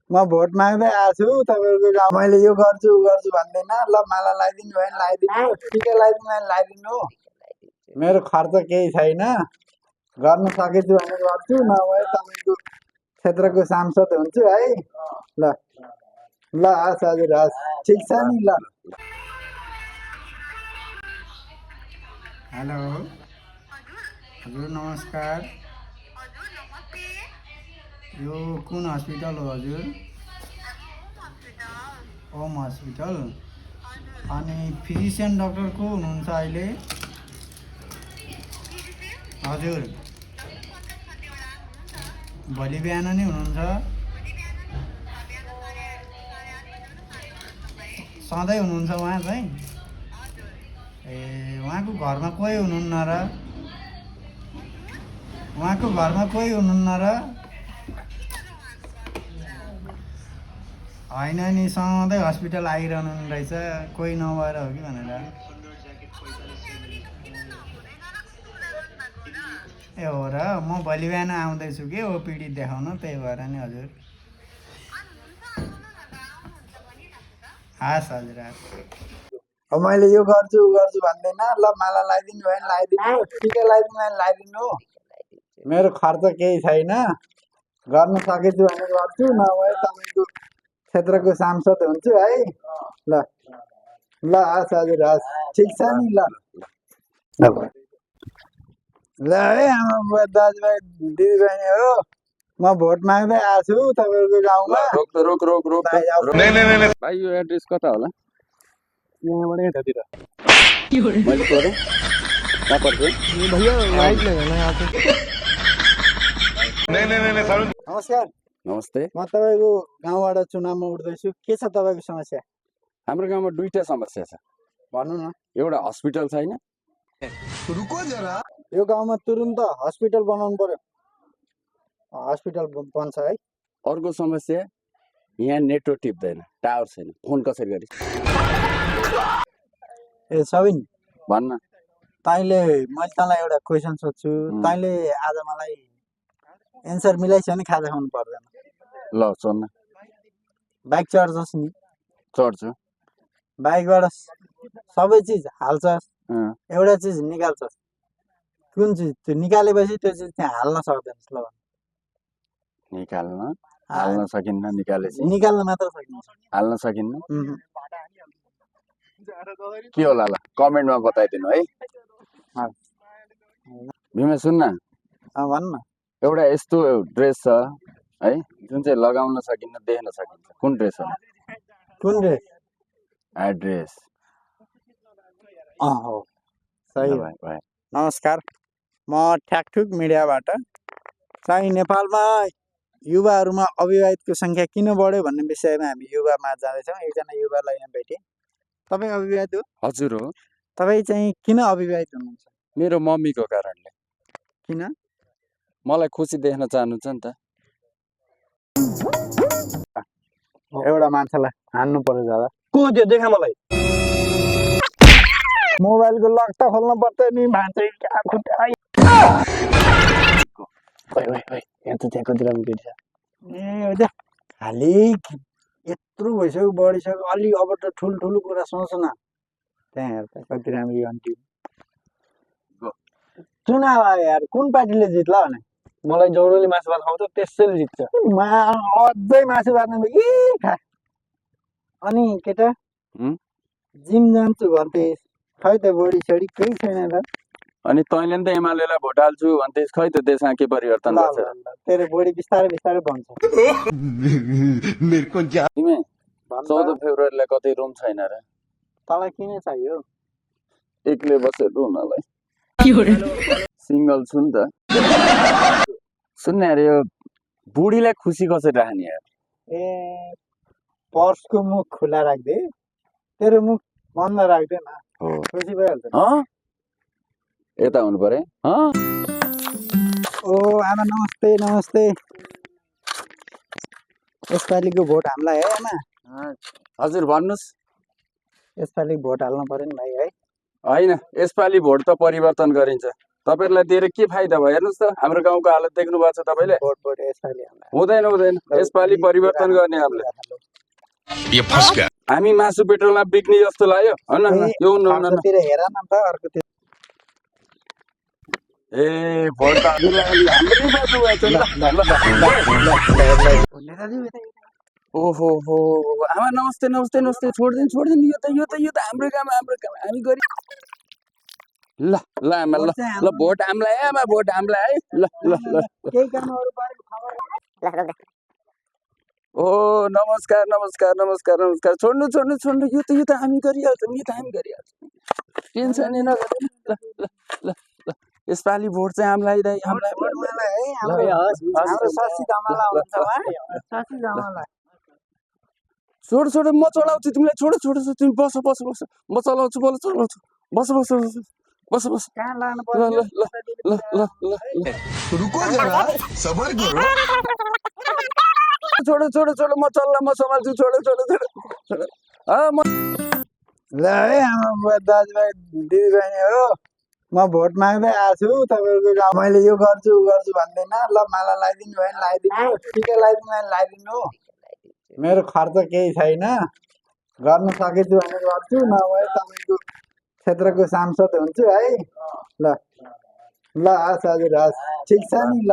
म भोट माग्दै आएको छु तपाईँको गाउँ। मैले यो गर्छु भन्दैन, ल माला लगाइदिनु भयो भने लगाइदिनु, टिका लगाइदिनु भयो भने लगाइदिनु। मेरो खर्च केही छैन, गर्नु सकेछु भने गर्छु, नभए तपाईँको क्षेत्रको सांसद हुन्छु है। ल ल हस् हजुर हस् ठिक छ नि ल। हेलो हजुर नमस्कार, यो कुन हस्पिटल हो हजुर? ओम हस्पिटल। अनि फिजिसियन डाक्टर को हुनुहुन्छ अहिले? हजुर भोलि बिहान नै हुनुहुन्छ? सधैँ हुनुहुन्छ उहाँ चाहिँ? ए उहाँको घरमा कोही हुनुहुन्न र? उहाँको घरमा कोही हुनुहुन्न र? होइन नि सधैँ हस्पिटल आइरहनु रहेछ, कोही नभएर हो कि भनेर। ए हो र, म भोलि बिहान आउँदैछु कि ओपिडी देखाउनु, त्यही भएर नि हजुर। हस् हजुर हस्। अब मैले यो गर्छु भन्दैन, ल माला लगाइदिनु भयो भने लगाइदिनु, टिका लगाइदिनु भयो भने लगाइदिनु। मेरो खर्च केही छैन, गर्नु सकेछु भने गर्छु, नभए तपाईँको क्षेत्रको सांसद हुन्छु है। ल ल हस् हजुर हस् ठिक छ नि ल। ल है आमा दाजुभाइ दिदीबहिनी हो, म भोट माग्दै आएको छु तपाईँहरूको ल गाउँमा रोक त रोक रोक रोक भाइ, अब त रोक। भाइ यो एड्रेस कता होला यहाँबाट यतातिर मैले सोधेँ कहाँ पर्छ भैया राइट लगाना यहाँ पे नमस्कार, नमस्ते म तपाईँको गाउँबाट चुनावमा उठ्दैछु। के छ तपाईँको समस्या हाम्रो गाउँमा दुईटा समस्या छ भन्नु न। एउटा हस्पिटल छैन रुको जरा यो गाउँमा तुरुन्त हस्पिटल बनाउनु पर्यो। हस्पिटल बन्छ है। अर्को समस्या यहाँ नेटवर्क टिप्दैन टावर छैन फोन कसरी गरी ए सबिन, भन्न तैँले मैले तँलाई एउटा क्वेसन सोध्छु, तैँले आज मलाई एन्सर मिलाइस् भने खाजा खानु पर्दैन। ल सोध्न बाइक चढ्छस् नि, चढ्छु बाइकबाट सबै चिज हाल्छस्, अँ, एउटा चिज निकाल्छस्, कुन चिज? त्यो निकालेपछि त्यो चिज त्यहाँ हाल्न सक्दैनस्। ल निकाल्न हाल्न सकिन्न निकालेपछि निकाल्न मात्र सकिन्छ। हाल्न सकिन्न के होला ल कमेन्टमा बताइदिनु है भीमा सुन्न भन्न एउटा यस्तो ड्रेस छ है जुन चाहिँ लगाउन सकिन्न देख्न सकिन्छ कुन ड्रेस होला कुन रे? एड्रेस हो सही हो। भाइ नमस्कार, म ठ्याकठुक मिडियाबाट चाहिँ नेपालमा युवाहरूमा अविवाहितको सङ्ख्या किन बढ्यो भन्ने विषयमा हामी युवामा जाँदैछौँ। एकजना युवालाई यहाँ भेटेँ। तपाईँ अविवाहित हो? हजुर हो तपाईँ चाहिँ किन अविवाहित हुनुहुन्छ? मेरो मम्मीको कारणले किन? मलाई खुसी देख्न चाहनुहुन्छ नि त एउटा मान्छेलाई हान्नु पर्यो दादा। को त्यो देखा मलाई मोबाइलको लक त खोल्नु पर्छ नि भान्से। यहाँ त त्यहाँ कतिवटा केटी छ ए हुन्छ खालि यत्रो भइसक्यो बढिसक्यो। अलि अब त ठुल्ठुलो कुरा सोच न। त्यहाँ हेर त कति राम्रो आन्टी। चुनाव आयो यार, कुन पार्टीले जित्ला भने? मलाई जौरोले मासु भात खाउँछ त्यसैले जित्छ अझै मासु भात खा। अनि केटा जिम जान्छु भन्थे, खै त बोडी सोडी केही छैन त। अनि तैँले नि त एमालेलाई भोट हाल्छु भन्थे खै त देशमा के परिवर्तन ल गर्छ तेरो बोडी बिस्तारै बिस्तारै बन्छ। तिमी 14 फेब्रुअरीलाई कतै रुम छैन र तँलाई किन चाहियो? एक्लै बसेर रुमलाई सिङ्गल छु नि त सुन्ने अरे यो बुढीलाई खुसी कसरी राख्ने यार ए पर्सको मुख खुला राख्दे, तेरो मुख बन्द राख्दे न, हो खुसी भइहाल्छ। यता हुनु पर्यो ओ आमा नमस्ते नमस्ते। यसपालिको भोट हामीलाई है आमा? हजुर भन्नुहोस् यसपालि भोट हाल्नु पर्यो नि भाइ है। होइन यसपालि भोट त परिवर्तन गरिन्छ तपाईँहरूलाई दिएर के फाइदा भयो हेर्नुहोस् त हाम्रो गाउँको हालत देख्नु भएको छ तपाईँले भोट भोट यसपालि हामीलाई हुँदैन हुँदैन यसपालि परिवर्तन गर्ने हामी मासु पेट्रोलमा बिक्ने जस्तो लाग्यो यो अर्कोतिर हेर न त अर्कोतिर। ए भोट त हाम्रै बाटो ओहो हो आमा नमस्ते नमस्ते नमस्ते छोडिदिनु यो त हाम्रो काम हामी गरी ल ल आमा ल ल भोट हामीलाई है आमा भोट हामीलाई है ल ल ल केही कामहरु परेको खबर ओ नमस्कार नमस्कार नमस्कार नमस्कार छोड्नु यो त हामी गरिहाल्छौँ टेन्सन नै नगर्नु ल ल ल ल यसपालि भोट चाहिँ हामीलाई है हामीलाई हाम्रो सासी धमाला हुन्छ उहाँ सासी धमाला। छोड म चलाउँछु तिमीलाई छोड तिमी बस म चलाउँछु बस कहाँ लानु ल ल ल ल ल रुको जरा सबर करो छोड म चल्ला म सम्हाल्छु छोड ल है आमा दाजुभाइ दिदीबहिनी हो, म भोट माग्दै आएको छु तपाईँहरूको गाउँ। मैले यो गर्छु भन्दैन। ल माला लगाइदिनु भयो भने लगाइदिनु, टिका लगाइदिनु भने लगाइदिनु। मेरो खर्च केही छैन, गर्न सकेछु भने गर्छु, नभए तपाईँको क्षेत्रको सांसद हुन्छु है। ल ल हस् हजुर हस् ठिक छ नि। ल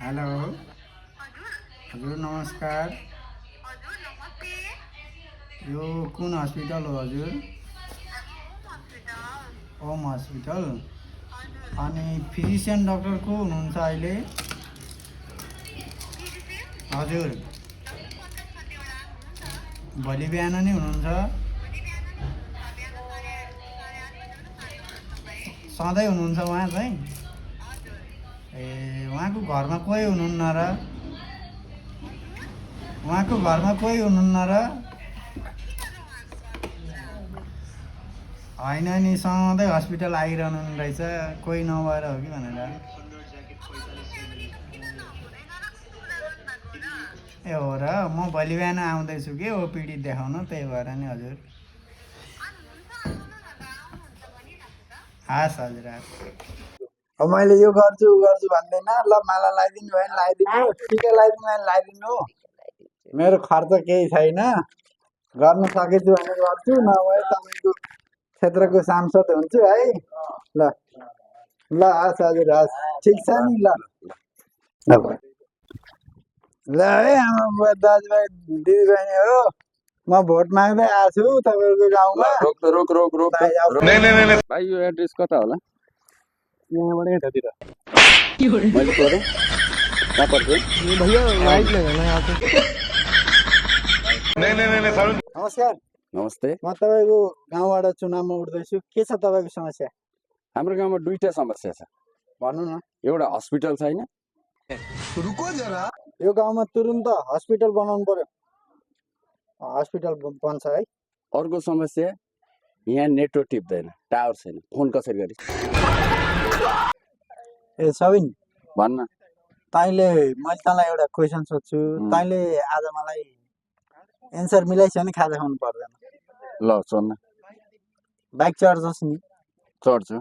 हेलो हजुर नमस्कार, यो कुन हस्पिटल हो हजुर? ओम हस्पिटल। अनि फिजिसियन डाक्टर को हुनुहुन्छ अहिले? हजुर, भोलि बिहान नै हुनुहुन्छ? सधैँ हुनुहुन्छ उहाँ चाहिँ? ए, उहाँको घरमा कोही हुनुहुन्न र? उहाँको घरमा कोही हुनुहुन्न र? होइन नि, सधैँ हस्पिटल आइरहनु रहेछ, कोही नभएर हो कि भनेर। ए हो र, म भोलि बिहान आउँदैछु कि ओपिडी देखाउन, त्यही भएर नि हजुर। हस् हजुर, हस्। अब मैले यो गर्छु उ गर्छु भन्दैन, ल माला लगाइदिनु भयो भने लगाइदिनु, टिका लगाइदिनु भयो भने लगाइदिनु। मेरो खर्च केही छैन, गर्न सकेछु भने गर्छु, नभए तपाईँको क्षेत्रको सांसद हुन्छु है। ल ल, हस् हजुर, हस्, ठिक छ नि। ल ल है आमा बुवा दाजुभाइ दिदीबहिनी हो, म भोट माग्दै आएको छु तपाईँको गाउँमा। रोक भाइ, अब भाइ यो एड्रेस कता होला? यहाँबाट यतातिर मैले सोधेँ कहाँ पर्छ? भैया राइट लेना यहाँ पे नमस्कार, नमस्ते। म तपाईँको गाउँबाट चुनावमा उठ्दैछु, के छ तपाईँको समस्या? हाम्रो गाउँमा दुईटा समस्या छ। भन्नु न। एउटा हस्पिटल छैन, रुको जरा यो गाउँमा तुरुन्त हस्पिटल बनाउनु पर्यो। हस्पिटल बन्छ है। अर्को समस्या यहाँ नेटवर्क टिप्दैन, टावर छैन, फोन कसरी गरी? ए सबिन, भन्न। तैँले, मैले तँलाई एउटा क्वेसन सोध्छु, तैँले आज मलाई एन्सर मिलाइस् भने खाजा खानु पर्दैन। ल सोध्न। बाइक चढ्छस् नि, चढ्छु।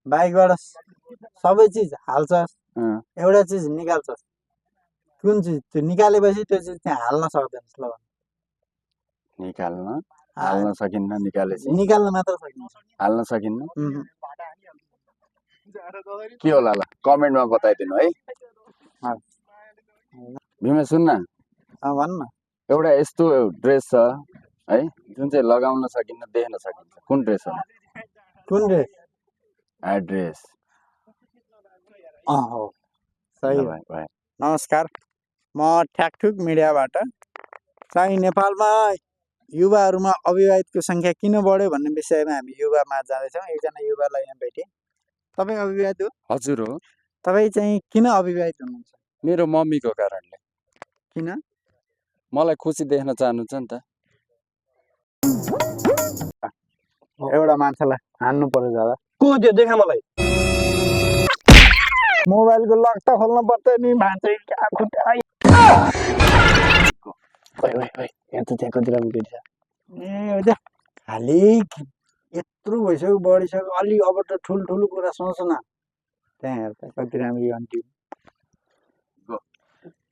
बाइकबाट सबै चिज हाल्छस्, अँ, एउटा चिज निकाल्छस्, कुन चिज? त्यो निकालेपछि त्यो चिज त्यहाँ हाल्न सक्दैनस्। ल निकाल्न हाल्न सकिन्न, निकालेपछि निकाल्न मात्र सकिन्छ। हाल्न सकिन्न। के होला ल कमेन्टमा बताइदिनु है। भीमे सुन्न, भन्न। एउटा यस्तो ड्रेस छ है जुन चाहिँ लगाउन सकिन्न, देख्न सकिन्छ, कुन ड्रेस हो? कुन रे? एड्रेस। हो, सही हो। भाइ नमस्कार, म ठ्याकठुक मिडियाबाट। चाहिँ नेपालमा युवाहरूमा अविवाहितको सङ्ख्या किन बढ्यो भन्ने विषयमा हामी युवामा जाँदैछौँ। एकजना युवालाई यहाँ भेटेँ। तपाईँ अविवाहित हो? हजुर हो। तपाईँ चाहिँ किन अविवाहित हुनुहुन्छ? मेरो मम्मीको कारणले। किन? मलाई खुसी देख्न चाहनुहुन्छ नि त। एउटा मान्छेलाई हान्नु पर्यो दादा। को त्यो देखा मलाई? मोबाइलको लक त खोल्नु पर्छ नि भान्से। यहाँ त त्यहाँ कति राम्रो केटी छ। ए हो, खालि यत्रो भइसक्यो, बढिसक्यो, अलि अब त ठुल्ठुलो कुरा सोच न। त्यहाँ हेर त कति राम्रो आन्टी।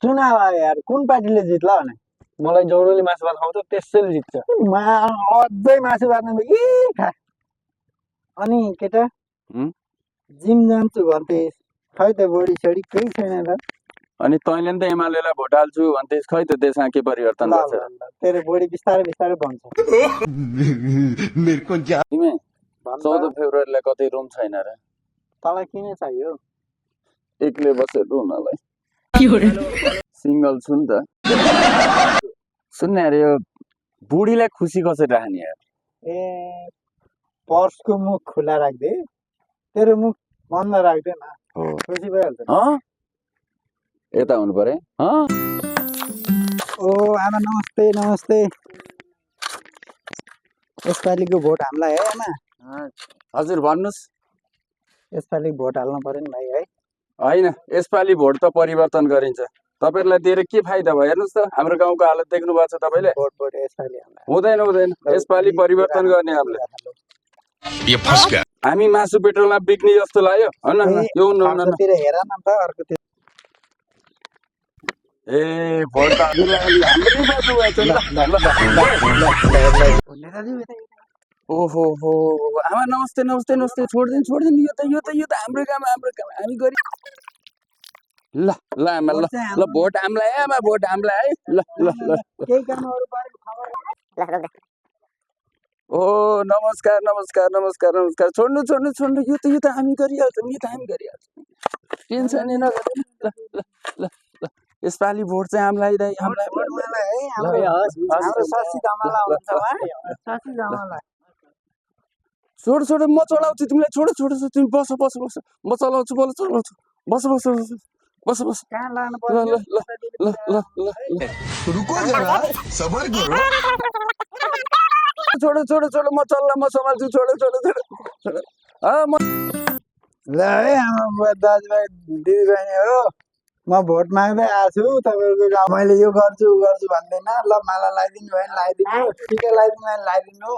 चुनाव आयो यार, कुन पार्टीले जित्ला भने? मलाई जौरले मासु भात खाउँछ, त्यसैले जित्छ। अझै मासु बाँध्नु खा। अनि केटा जिम जान्छु भन्थे, खै त बोडी छोडी केही छैन त। अनि तैँले त एमालेलाई भोट हाल्छु भन्थे, खै त देशमा के परिवर्तन गर्छ? तेरो बोडी बिस्तारै बिस्तारै बन्छ। तिमी 14 फेब्रुअरीलाई कतै रुम छैन र? तँलाई किन चाहियो? एक्लै बसेर रुमलाई सिङ्गल छु नि त। सुन्न यार, यो बुढीलाई खुसी कसरी राख्ने यार? ए, पर्सको मुख खुला राख्दे, तेरो मुख बन्द राख्दे न, खुसी भइहाल्छ। यता हुनु पर्यो। ओ आमा नमस्ते नमस्ते। यसपालिको भोट हामीलाई है आमा? हजुर भन्नुहोस्। यसपालि भोट हाल्नु पर्यो नि भाइ है? होइन, यसपालि भोट त परिवर्तन गरिन्छ। तपाईँहरूलाई दिएर के फाइदा भयो? हेर्नुहोस् त हाम्रो गाउँको हालत देख्नु भएको छ तपाईँले। भोट यसपालि हुँदैन, यसपालि परिवर्तन गर्ने हामीले। हामी मासु पेट्रोलमा बिक्ने जस्तो लाग्यो। अर्कोतिर हेर न त, अर्कोतिर। ए भोट त ओहो हो आमा नमस्ते नमस्ते नमस्ते। छोडिदिनु यो त हाम्रो काम हामी गरी। ल आमा ल भोट हामीलाई आमा, भोट हामीलाई है। ल केही कामहरु ओ नमस्कार नमस्कार नमस्कार नमस्कार छोड्नु छोड्नु छोड्नु यो त हामी गरिहाल्छौँ टेन्सन नगर्नु ल ल ल ल यसपालि भोट चाहिँ हामीलाई मलाई है हाम्रो शशि धमाला हुन्छ उहाँ शशि धमाला छोड छोड म चलाउँछु तिमीलाई छोड छोड तिमी बस बस बस म चलाउँछु बस बस बस बस बस कहाँ लानु ल ल ल ल ल ल रुको जरा सबर करो छोड छोड छोड म चल्ला म सम्हाल्छु छोड छोड छोड छोड म ल है हाम्रो दाजुभाइ दिदीबहिनी हो म भोट माग्दै आएको छु तपाईँहरूको गाउँ मैले यो गर्छु उ गर्छु भन्दैन ल माला लगाइदिनु भयो भने लगाइदिनु टिका लगाइदिनु भयो भने लगाइदिनु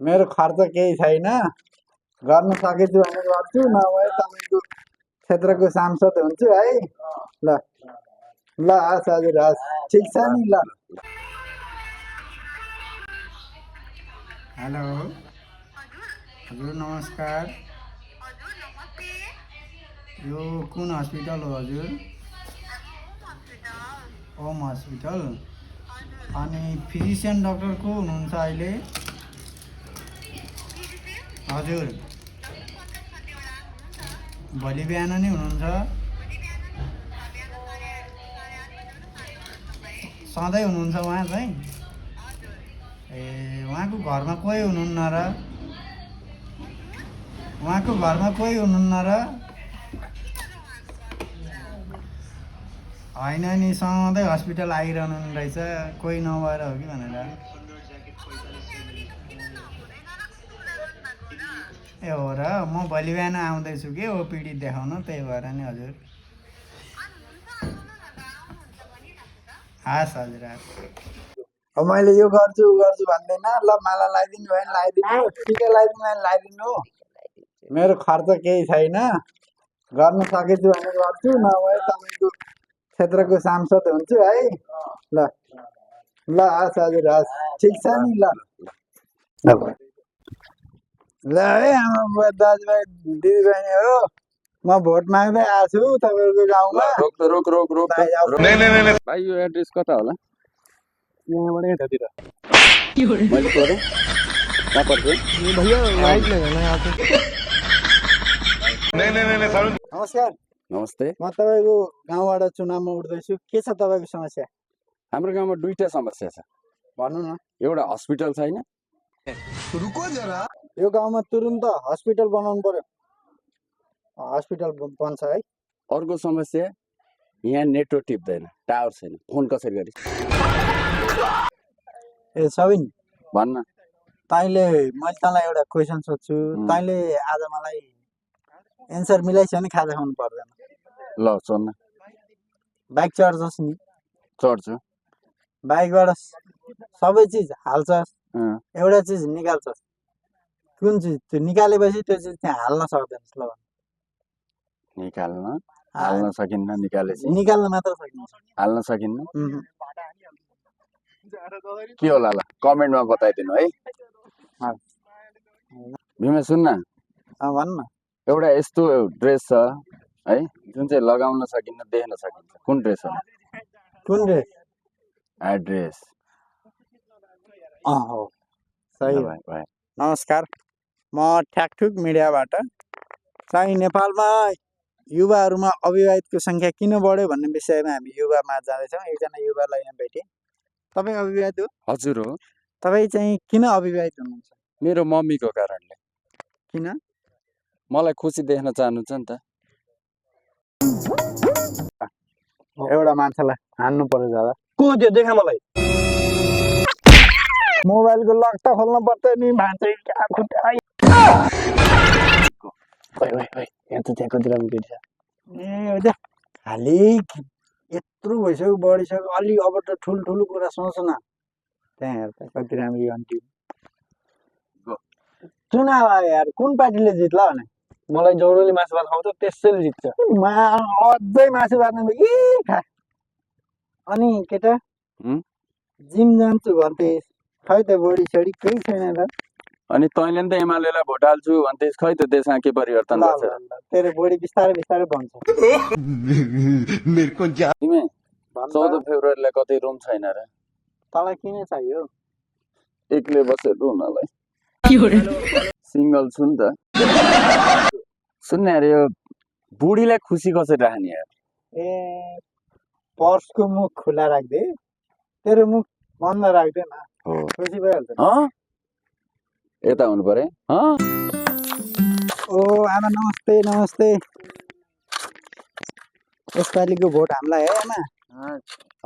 मेरो खर्च केही छैन गर्न सकेछु भने गर्छु नभए तपाईँको क्षेत्रको सांसद हुन्छु है ल ल हस् हजुर हस् ठिक छ नि ल हेलो हजुर नमस्कार यो कुन हस्पिटल हो हजुर ओम हस्पिटल अनि फिजिसियन डाक्टर को हुनुहुन्छ अहिले हजुर भोलि बिहान नै हुनुहुन्छ सधैँ हुनुहुन्छ उहाँ चाहिँ ए उहाँको घरमा कोही हुनुहुन्न र उहाँको घरमा कोही हुनुहुन्न र होइन नि सधैँ हस्पिटल आइरहनु रहेछ कोही नभएर हो कि भनेर ए हो र म भोलि बिहान आउँदैछु कि ओपिडी देखाउन त्यही भएर नि हजुर हस् हजुर हस् अब मैले यो गर्छु उ गर्छु भन्दैन ल माला लगाइदिनु भयो भने लगाइदिनु टिका लगाइदिनु भयो भने लगाइदिनु मेरो खर्च केही छैन गर्न सकेछु भने गर्छु नभए तपाईँको क्षेत्रको सांसद हुन्छु है ल ल हस् हजुर हस् ठिक छ नि ल ल है हाम्रो दाजुभाइ दिदीबहिनी हो म भोट माग्दै आएको छु तपाईँहरूको गाउँमा रोक रोक रोक रोक नहीं भाइ यो एड्रेस कता होला यहाँबाट यतातिर मैले सोधेँ कहाँ पर्छ भैया राइट लगाना यहाँ पे नहीं सारू नमस्कार नमस्ते म तपाईँको गाउँबाट चुनावमा उठ्दैछु के छ तपाईँको समस्या हाम्रो गाउँमा दुईटा समस्या छ भन्नु न एउटा हस्पिटल छैन रुको जरा यो गाउँमा तुरुन्त हस्पिटल बनाउनु पर्यो हस्पिटल बन्छ है अर्को समस्या यहाँ नेटवर्क टिप्दैन टावर छैन फोन कसरी गरी ए सबिन भन्न तैँले मैले तँलाई एउटा क्वेसन सोध्छु तैँले आज मलाई एन्सर मिलाइस् भने खाजा खानु पर्दैन ल सोध्न बाइक चढ्छस् नि चढ्छु बाइकबाट सबै चिज हाल्छस् अँ, एउटा चिज निकाल्छस् कुन चिज त्यो निकालेपछि त्यो चिज त्यहाँ हाल्न सक्दैनस् ल निकाल्न हाल्न सकिन्न निकालेपछि निकाल्न मात्र सकिन्छ हाल्न सकिन्न के होला ल कमेन्टमा बताइदिनु है भीमे सुन्न भन् न एउटा यस्तो ड्रेस छ है जुन चाहिँ लगाउन सकिन्न देख्न सकिन्छ कुन ड्रेस हो कुन रे ड्रेस हो सही हो। भाइ नमस्कार म ठ्याकठुक मिडियाबाट चाहिँ नेपालमा युवाहरूमा अविवाहितको सङ्ख्या किन बढ्यो भन्ने विषयमा हामी युवामा जाँदैछौँ एकजना युवालाई यहाँ भेटेँ तपाईँ अविवाहित हो हजुर हो तपाईँ चाहिँ किन अविवाहित हुनुहुन्छ मेरो मम्मीको कारणले किन मलाई खुसी देख्न चाहनुहुन्छ नि त एउटा मान्छेलाई हान्नु पर्यो दादा को त्यो देखा मलाई मोबाइलको लक त खोल्न पर्छ नि भान्से ओइ ओइ ओइ यहाँ त त्यहाँ कति राम्रो केटी छ ए हो खालि यत्रो भइसक्यो बढिसक्यो अलि अब त ठुल्ठुलो कुरा सोच न त्यहाँ हेर त कति राम्रो आन्टी चुनाव आयो यार कुन पार्टीले जित्ला भने मलाई जौरोले मासु भात खाउँछ त्यसैले जित्छ अझै मासु बाँध्नु खा अनि केटा जिम जान्छु भन्थे खै त बोडी छोडी केही छैन त अनि तैँले नि त एमालेलाई भोट हाल्छु भन्थे खै त देशमा के परिवर्तन ल गर्छ ल ल तेरो बोडी बिस्तारै बिस्तारै बन्छ मेरे को जा तिमी भन् त, 14 फेब्रुअरीलाई कतै रुम छैन र तँलाई किन चाहियो एक्लै बसेको हुनालाई सिङ्गल छु नि त सुन्न यार यो बुढीलाई खुसी कसरी राख्ने यार ए पर्सको मुख खुला राख्दे तेरो मुख बन्द राख्दे न हो खुसी भइहाल्छ यता हुनु पर्यो ओ आमा नमस्ते नमस्ते यसपालिको भोट हामीलाई है आमा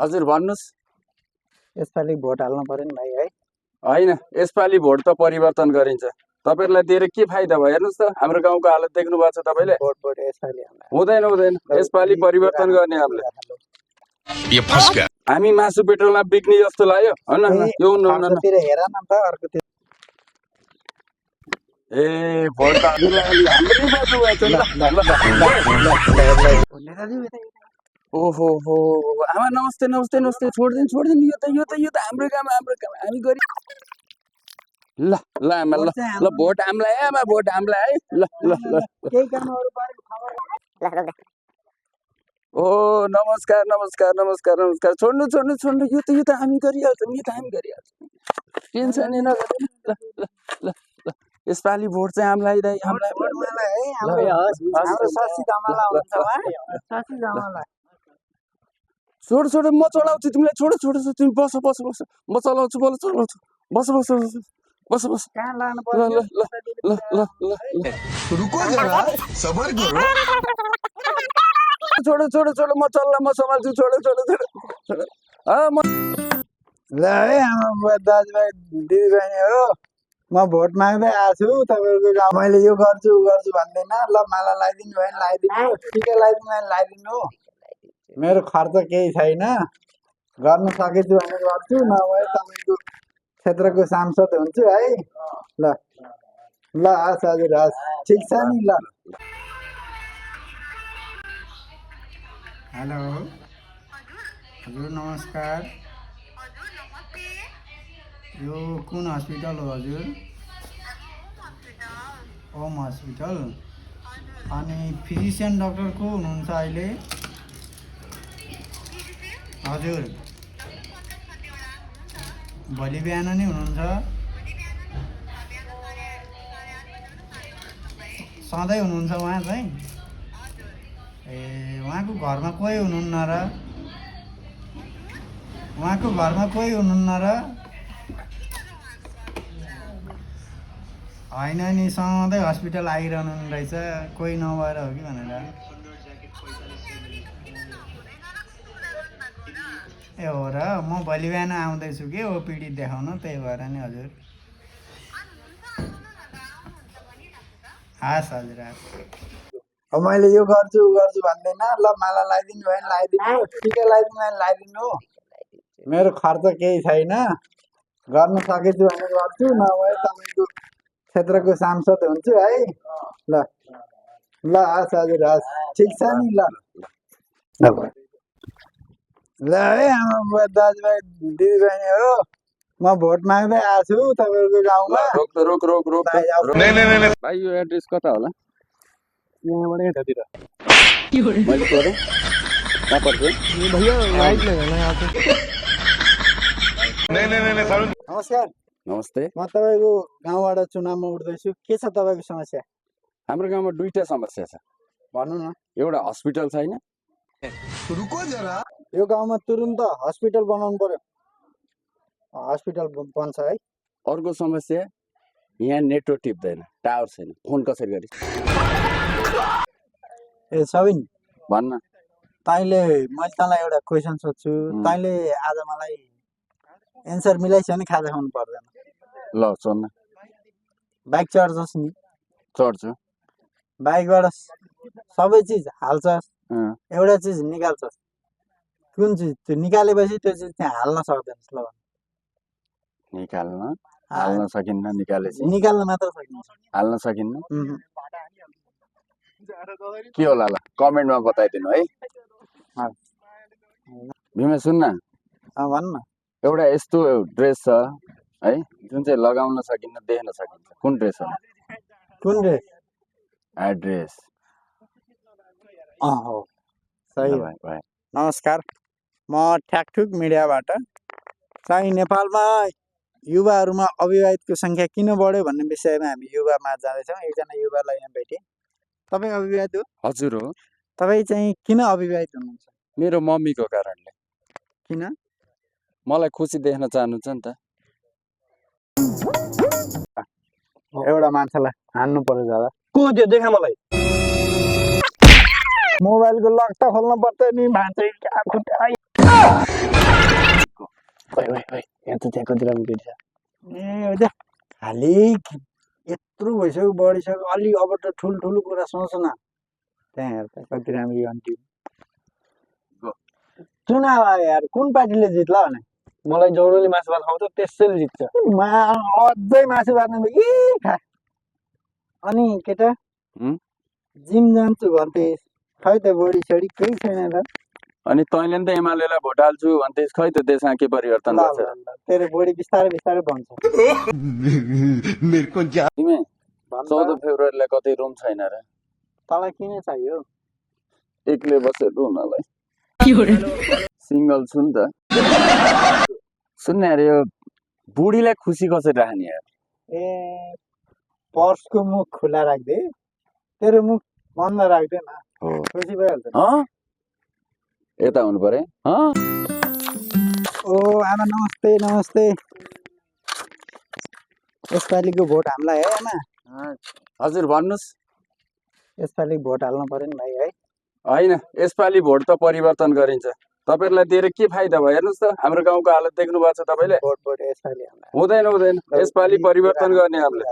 हजुर भन्नुहोस् यसपालि भोट हाल्नु पर्यो नि भाइ है होइन यसपालि भोट त परिवर्तन गरिन्छ तपाईँहरूलाई दिएर के फाइदा भयो हेर्नुहोस् त हाम्रो गाउँको हालत देख्नु भएको छ तपाईँले भोट भोट यसपालि हुँदैन हुँदैन यसपालि परिवर्तन गर्ने हामीले हामी मासु पेट्रोलमा बिक्ने जस्तो लाग्यो होइन यो अर्कोतिर हेर न त अर्कोतिर ए भोट त हामीलाई हाम्रै बाटो ओहो हो आमा नमस्ते नमस्ते नमस्ते छोडिदिनु यो त हाम्रो काम हामी गरी ल ल आमा ल ल भोट हामीलाई है आमा भोट हामीलाई है ल ल ल केही कामहरु बारे खबर ओ नमस्कार नमस्कार नमस्कार नमस्कार छोड्नु यो त हामी गरिहाल्छौँ टेन्सन नगर्नु ल ल ल ल यसपालि भोट चाहिँ हामीलाई छोड म चलाउँछु तिमीलाई छोड तिमी बस म चलाउँछु बस कहाँ लानु ल ल ल ल ल रुको जरा सबर करो छोड म चल्ला म सम्हाल्छु छोड ल है आमा दाजुभाइ दिदीबहिनी हो म भोट माग्दै आएको छु तपाईँहरूको गाउँ मैले यो गर्छु भन्दैन ल माला लगाइदिनु भयो भने लगाइदिनु टिका लगाइदिनु भयो भने लगाइदिनु मेरो खर्च केही छैन गर्न सकेछु भने गर्छु नभए तपाईँको क्षेत्रको सांसद हुन्छु है ल ल हस् हजुर हस् ठिक छ नि ल हेलो हजुर नमस्कार यो कुन हस्पिटल हो हजुर ओम हस्पिटल अनि फिजिसियन डाक्टर को हुनुहुन्छ अहिले हजुर भोलि बिहान नै हुनुहुन्छ सधैँ हुनुहुन्छ उहाँ चाहिँ ए उहाँको घरमा कोही हुनुहुन्न र होइन नि सधैँ हस्पिटल आइरहनु रहेछ कोही नभएर हो कि भनेर ए हो र म भोलि बिहान आउँदैछु कि ओपिडी देखाउन त्यही भएर नि हजुर हस् हजुर अब मैले यो गर्छु भन्दैन ल माला लगाइदिनु भयो भने लगाइदिनु टिका लगाइदिनु भयो भने लगाइदिनु मेरो खर्च केही छैन गर्न सकेछु भने गर्छु नभए तपाईँको क्षेत्रको सांसद हुन्छु है ल ल हस् हजुर हस् ठिक छ नि ल ल है आमा दाजुभाइ दिदीबहिनी हो म भोट माग्दै आएको छु तपाईँहरूको गाउँमा रोक भाइ यो एड्रेस कता होला यहाँबाट यतातिर मैले सोधेँ कहाँ पर्छ भैया राइट में जाना है आपको नमस्कार नमस्ते म तपाईँको गाउँबाट चुनावमा उठ्दैछु के छ तपाईँको समस्या हाम्रो गाउँमा दुईटा समस्या छ भन्नु न एउटा हस्पिटल छैन रुको जरा यो गाउँमा तुरुन्त हस्पिटल बनाउनु पर्यो हस्पिटल बन्छ है अर्को समस्या यहाँ नेटवर्क टिप्दैन टावर छैन फोन कसरी गरी ए सबिन भन्न तैँले मैले तँलाई एउटा क्वेसन सोध्छु तैँले आज मलाई एन्सर मिलाइस् भने खाजा खानु पर्दैन ल सोध्न बाइक चढ्छस् नि चढ्छु बाइकबाट सबै चिज हाल्छस् एउटा चिज निकाल्छस् कुन चिज त्यो निकालेपछि त्यो चिज त्यहाँ हाल्न सक्दैनस् ल निकाल्न हाल्न सकिन्न निकालेपछि निकाल्न मात्र सकिन्छ हाल्न सकिन्न के होला ल कमेन्टमा बताइदिनु है भीमा सुन्न भन्न एउटा यस्तो ड्रेस छ है जुन चाहिँ लगाउन सकिन्न देख्न सकिन्छ कुन ड्रेस हो कुन रे एड्रेस हो सही नमस्कार म ठ्याकठुक मिडियाबाट चाहिँ नेपालमा युवाहरूमा अविवाहितको सङ्ख्या किन बढ्यो भन्ने विषयमा हामी युवामा जाँदैछौँ। एकजना युवालाई यहाँ भेटेँ। तपाईँ अविवाहित हो? हजुर हो। तपाईँ चाहिँ किन अविवाहित हुनुहुन्छ? मेरो मम्मीको कारणले। किन? मलाई खुसी देख्न चाहनुहुन्छ नि त। एउटा मान्छेलाई हान्नु पर्यो दादा। को त्यो देखा मलाई। मोबाइलको लक त खोल्नु पर्छ नि भान्से ओइ ओइ ओइ यहाँ त त्यहाँ कति राम्रो केटी छ। ए हो खालि यत्रो भइसक्यो बढिसक्यो अलि अब त ठुल्ठुलो कुरा सोच न। त्यहाँ हेर त कति राम्रो आन्टी। चुनाव आयो यार कुन पार्टीले जित्ला भने? मलाई जौडोले मासु भात खुवाउँछ त्यसैले जित्छ। अझै मासु भात खा। अनि केटा जिम जान्छु भन्थे खै त बढी सडी केही छैन त। अनि तैँले नि त एमालेलाई भोट हाल्छु भन्थे खै त देशमा के परिवर्तन गर्छ? तेरो बढी बिस्तारै बिस्तारै बन्छ। तिमी 14 फेब्रुअरीलाई कतै रुम छैन र? तँलाई किन चाहियो? एक्लै बसेर रुनलाई। सिङ्गल छु नि त। सुन्ने अरे यो बुढीलाई खुसी कसरी राख्ने यार? ए पर्सको मुख खुला राख्दे तेरो मुख बन्द राख्दे न खुसी भइहाल्छ। यता हुनु पर्यो। ओ आमा नमस्ते नमस्ते। यसपालिको भोट हामीलाई है आमा? हजुर भन्नुहोस्। यसपालि भोट हाल्नु पर्यो नि भाइ है? होइन यसपालि भोट त परिवर्तन गरिन्छ। तपाईँहरूलाई दिएर के फाइदा भयो हेर्नुहोस् त हाम्रो गाउँको हालत देख्नु भएको छ तपाईँले। भोट यसपालि हुँदैन हुँदैन यसपालि परिवर्तन गर्ने हामीले।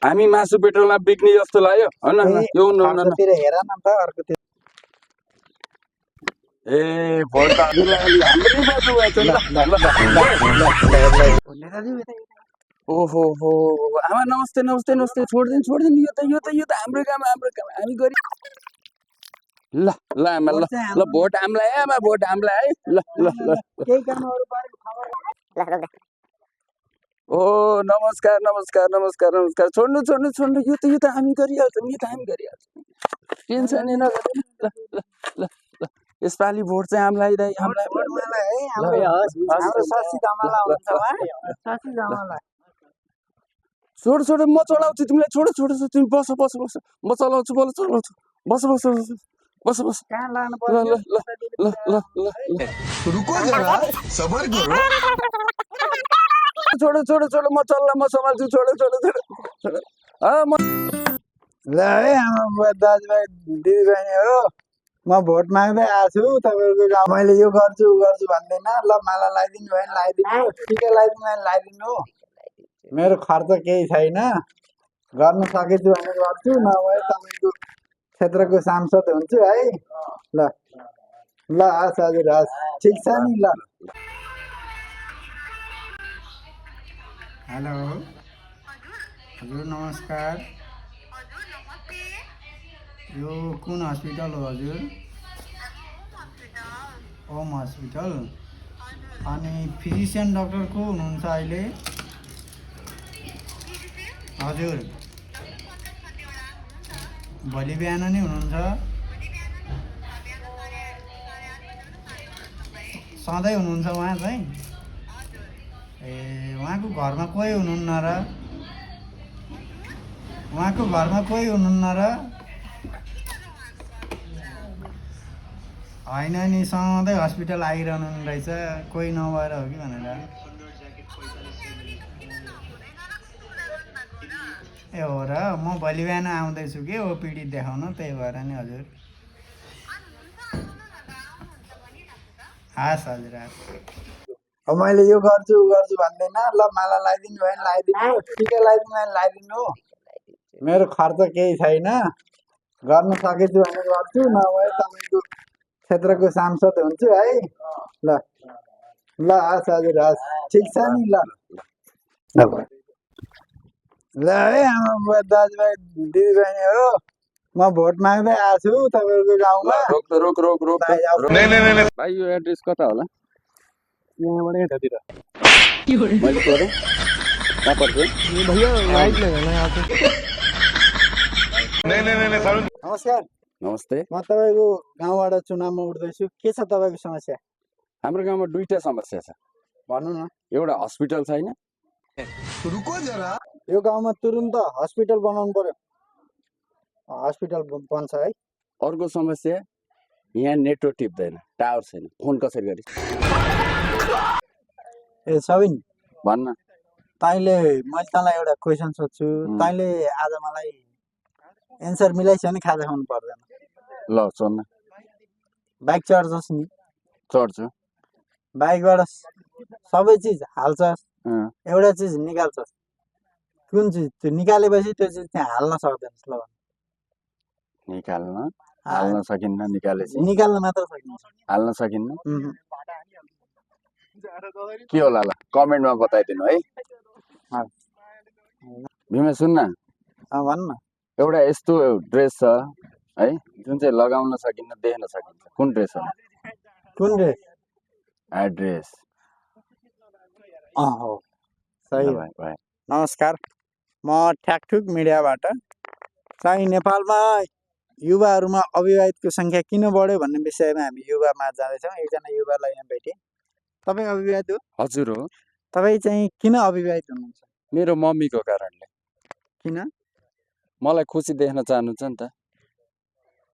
हामी मासु पेट्रोलमा बिक्ने जस्तो लाग्यो होइन? हेर न त अर्कोतिर। ए भोट त ओहो हो आमा नमस्ते नमस्ते नमस्ते। छोडिदिनु यो त हाम्रो काम हामी गरी। ल ल आमा ल ल भोट हामीलाई है आमा भोट हामीलाई है। ल ल ल केही कामहरु बारेमा खबर। ओ नमस्कार नमस्कार नमस्कार नमस्कार। छोड्नु यो त हामी गरिहाल्छौँ टेन्सन नगर्नु। ल ल ल ल यसपालि भोट चाहिँ हामीलाई है हामीलाई। छोड म चलाउँछु तिमीलाई। छोड तिमी बस म चलाउँछु बस कहाँ लानु ल पर्यो? ल ल ल ल रुको जरा सबर करो। छोड म चल्ला म सम्हाल्छु। छोड ल है आमा दाजुभाइ दिदीबहिनी हो म भोट माग्दै आएको छु तपाईँको गाउँ। मैले यो गर्छु भन्दैन। ल माला लगाइदिनु भयो भने लगाइदिनु, टिका लगाइदिनु भयो भने लगाइदिनु। मेरो खर्च केही छैन, गर्न सकेछु भने गर्छु नभए तपाईँको क्षेत्रको सांसद हुन्छु है। ल ल हस् हजुर हस् ठिक छ नि। ल हेलो हजुर नमस्कार। यो कुन हस्पिटल हो हजुर? ओम हस्पिटल। अनि फिजिसियन डाक्टर को हुनुहुन्छ अहिले? हजुर भोलि बिहान नै हुनुहुन्छ? सधैँ हुनुहुन्छ उहाँ चाहिँ? ए उहाँको घरमा कोही हुनुहुन्न र? उहाँको घरमा कोही हुनुहुन्न र? होइन नि सधैँ हस्पिटल आइरहनु रहेछ, कोही नभएर हो कि भनेर। ए हो र? म भोलि बिहान आउँदैछु कि ओपिडी देखाउन, त्यही भएर नि हजुर। हस् हजुर हस्। अब मैले यो गर्छु भन्दैन। ल माला लगाइदिनु भयो भने लगाइदिनु, टिका लगाइदिनु भयो भने लगाइदिनु। मेरो खर्च केही छैन, गर्न सकेछु भने गर्छु नभए तपाईँको क्षेत्रको सांसद हुन्छु है। ल ल हस् हजुर हस् ठिक छ नि। ल ल है आमा दाजुभाइ दिदीबहिनी हो म भोट माग्दै आएको छु तपाईँको गाउँमा। रोक भाइ यो एड्रेस कता होला? यहाँबाट यतातिर मैले सोधेँ कहाँ पर्छ? भैया लाइट लगाना यहाँ पे। नमस्कार। नमस्ते। म तपाईँको गाउँबाट चुनावमा उठ्दैछु। के छ तपाईँको समस्या? हाम्रो गाउँमा दुईटा समस्या छ। भन्नु न एउटा हस्पिटल छैन? रुको जरा यो गाउँमा तुरुन्त हस्पिटल बनाउनु पर्यो हस्पिटल बन्छ है अर्को समस्या यहाँ नेटवर्क टिप्दैन, टावर छैन, फोन कसरी गरी? ए सबिन भन्न। तैँले मैले तँलाई एउटा क्वेसन सोध्छु तैँले आज मलाई एन्सर मिलाइस् भने खाजा खानु पर्दैन ल सोध्न। बाइक चढ्छस् नि चढ्छु। बाइकबाट सबै चिज हाल्छस् अँ, एउटा चिज निकाल्छस् कुन चिज त्यो निकालेपछि त्यो चिज त्यहाँ हाल्न सक्दैनस् ल भन्। निकाल्न हाल्न सकिन्न, निकालेपछि निकाल्न मात्र सकिन्छ हाल्न सकिन्न। उहुँ। के होला ल कमेन्टमा बताइदिनु है। अँ। भीमा सुन्न, भन्न एउटा यस्तो ड्रेस छ है जुन चाहिँ लगाउन सकिन्न, देख्न सकिन्छ, कुन ड्रेस हो? कुन रे ड्रेस। हो सही हो। भाइ नमस्कार म ठ्याकठुक मिडियाबाट चाहिँ नेपालमा युवाहरूमा अविवाहितको सङ्ख्या किन बढ्यो भन्ने विषयमा हामी युवामा जाँदैछौँ एकजना युवालाई यहाँ भेटेँ तपाईँ अविवाहित हो? हजुर हो। तपाईँ चाहिँ किन अविवाहित हुनुहुन्छ? मेरो मम्मीको कारणले। किन? मलाई खुसी देख्न चाहनुहुन्छ नि त।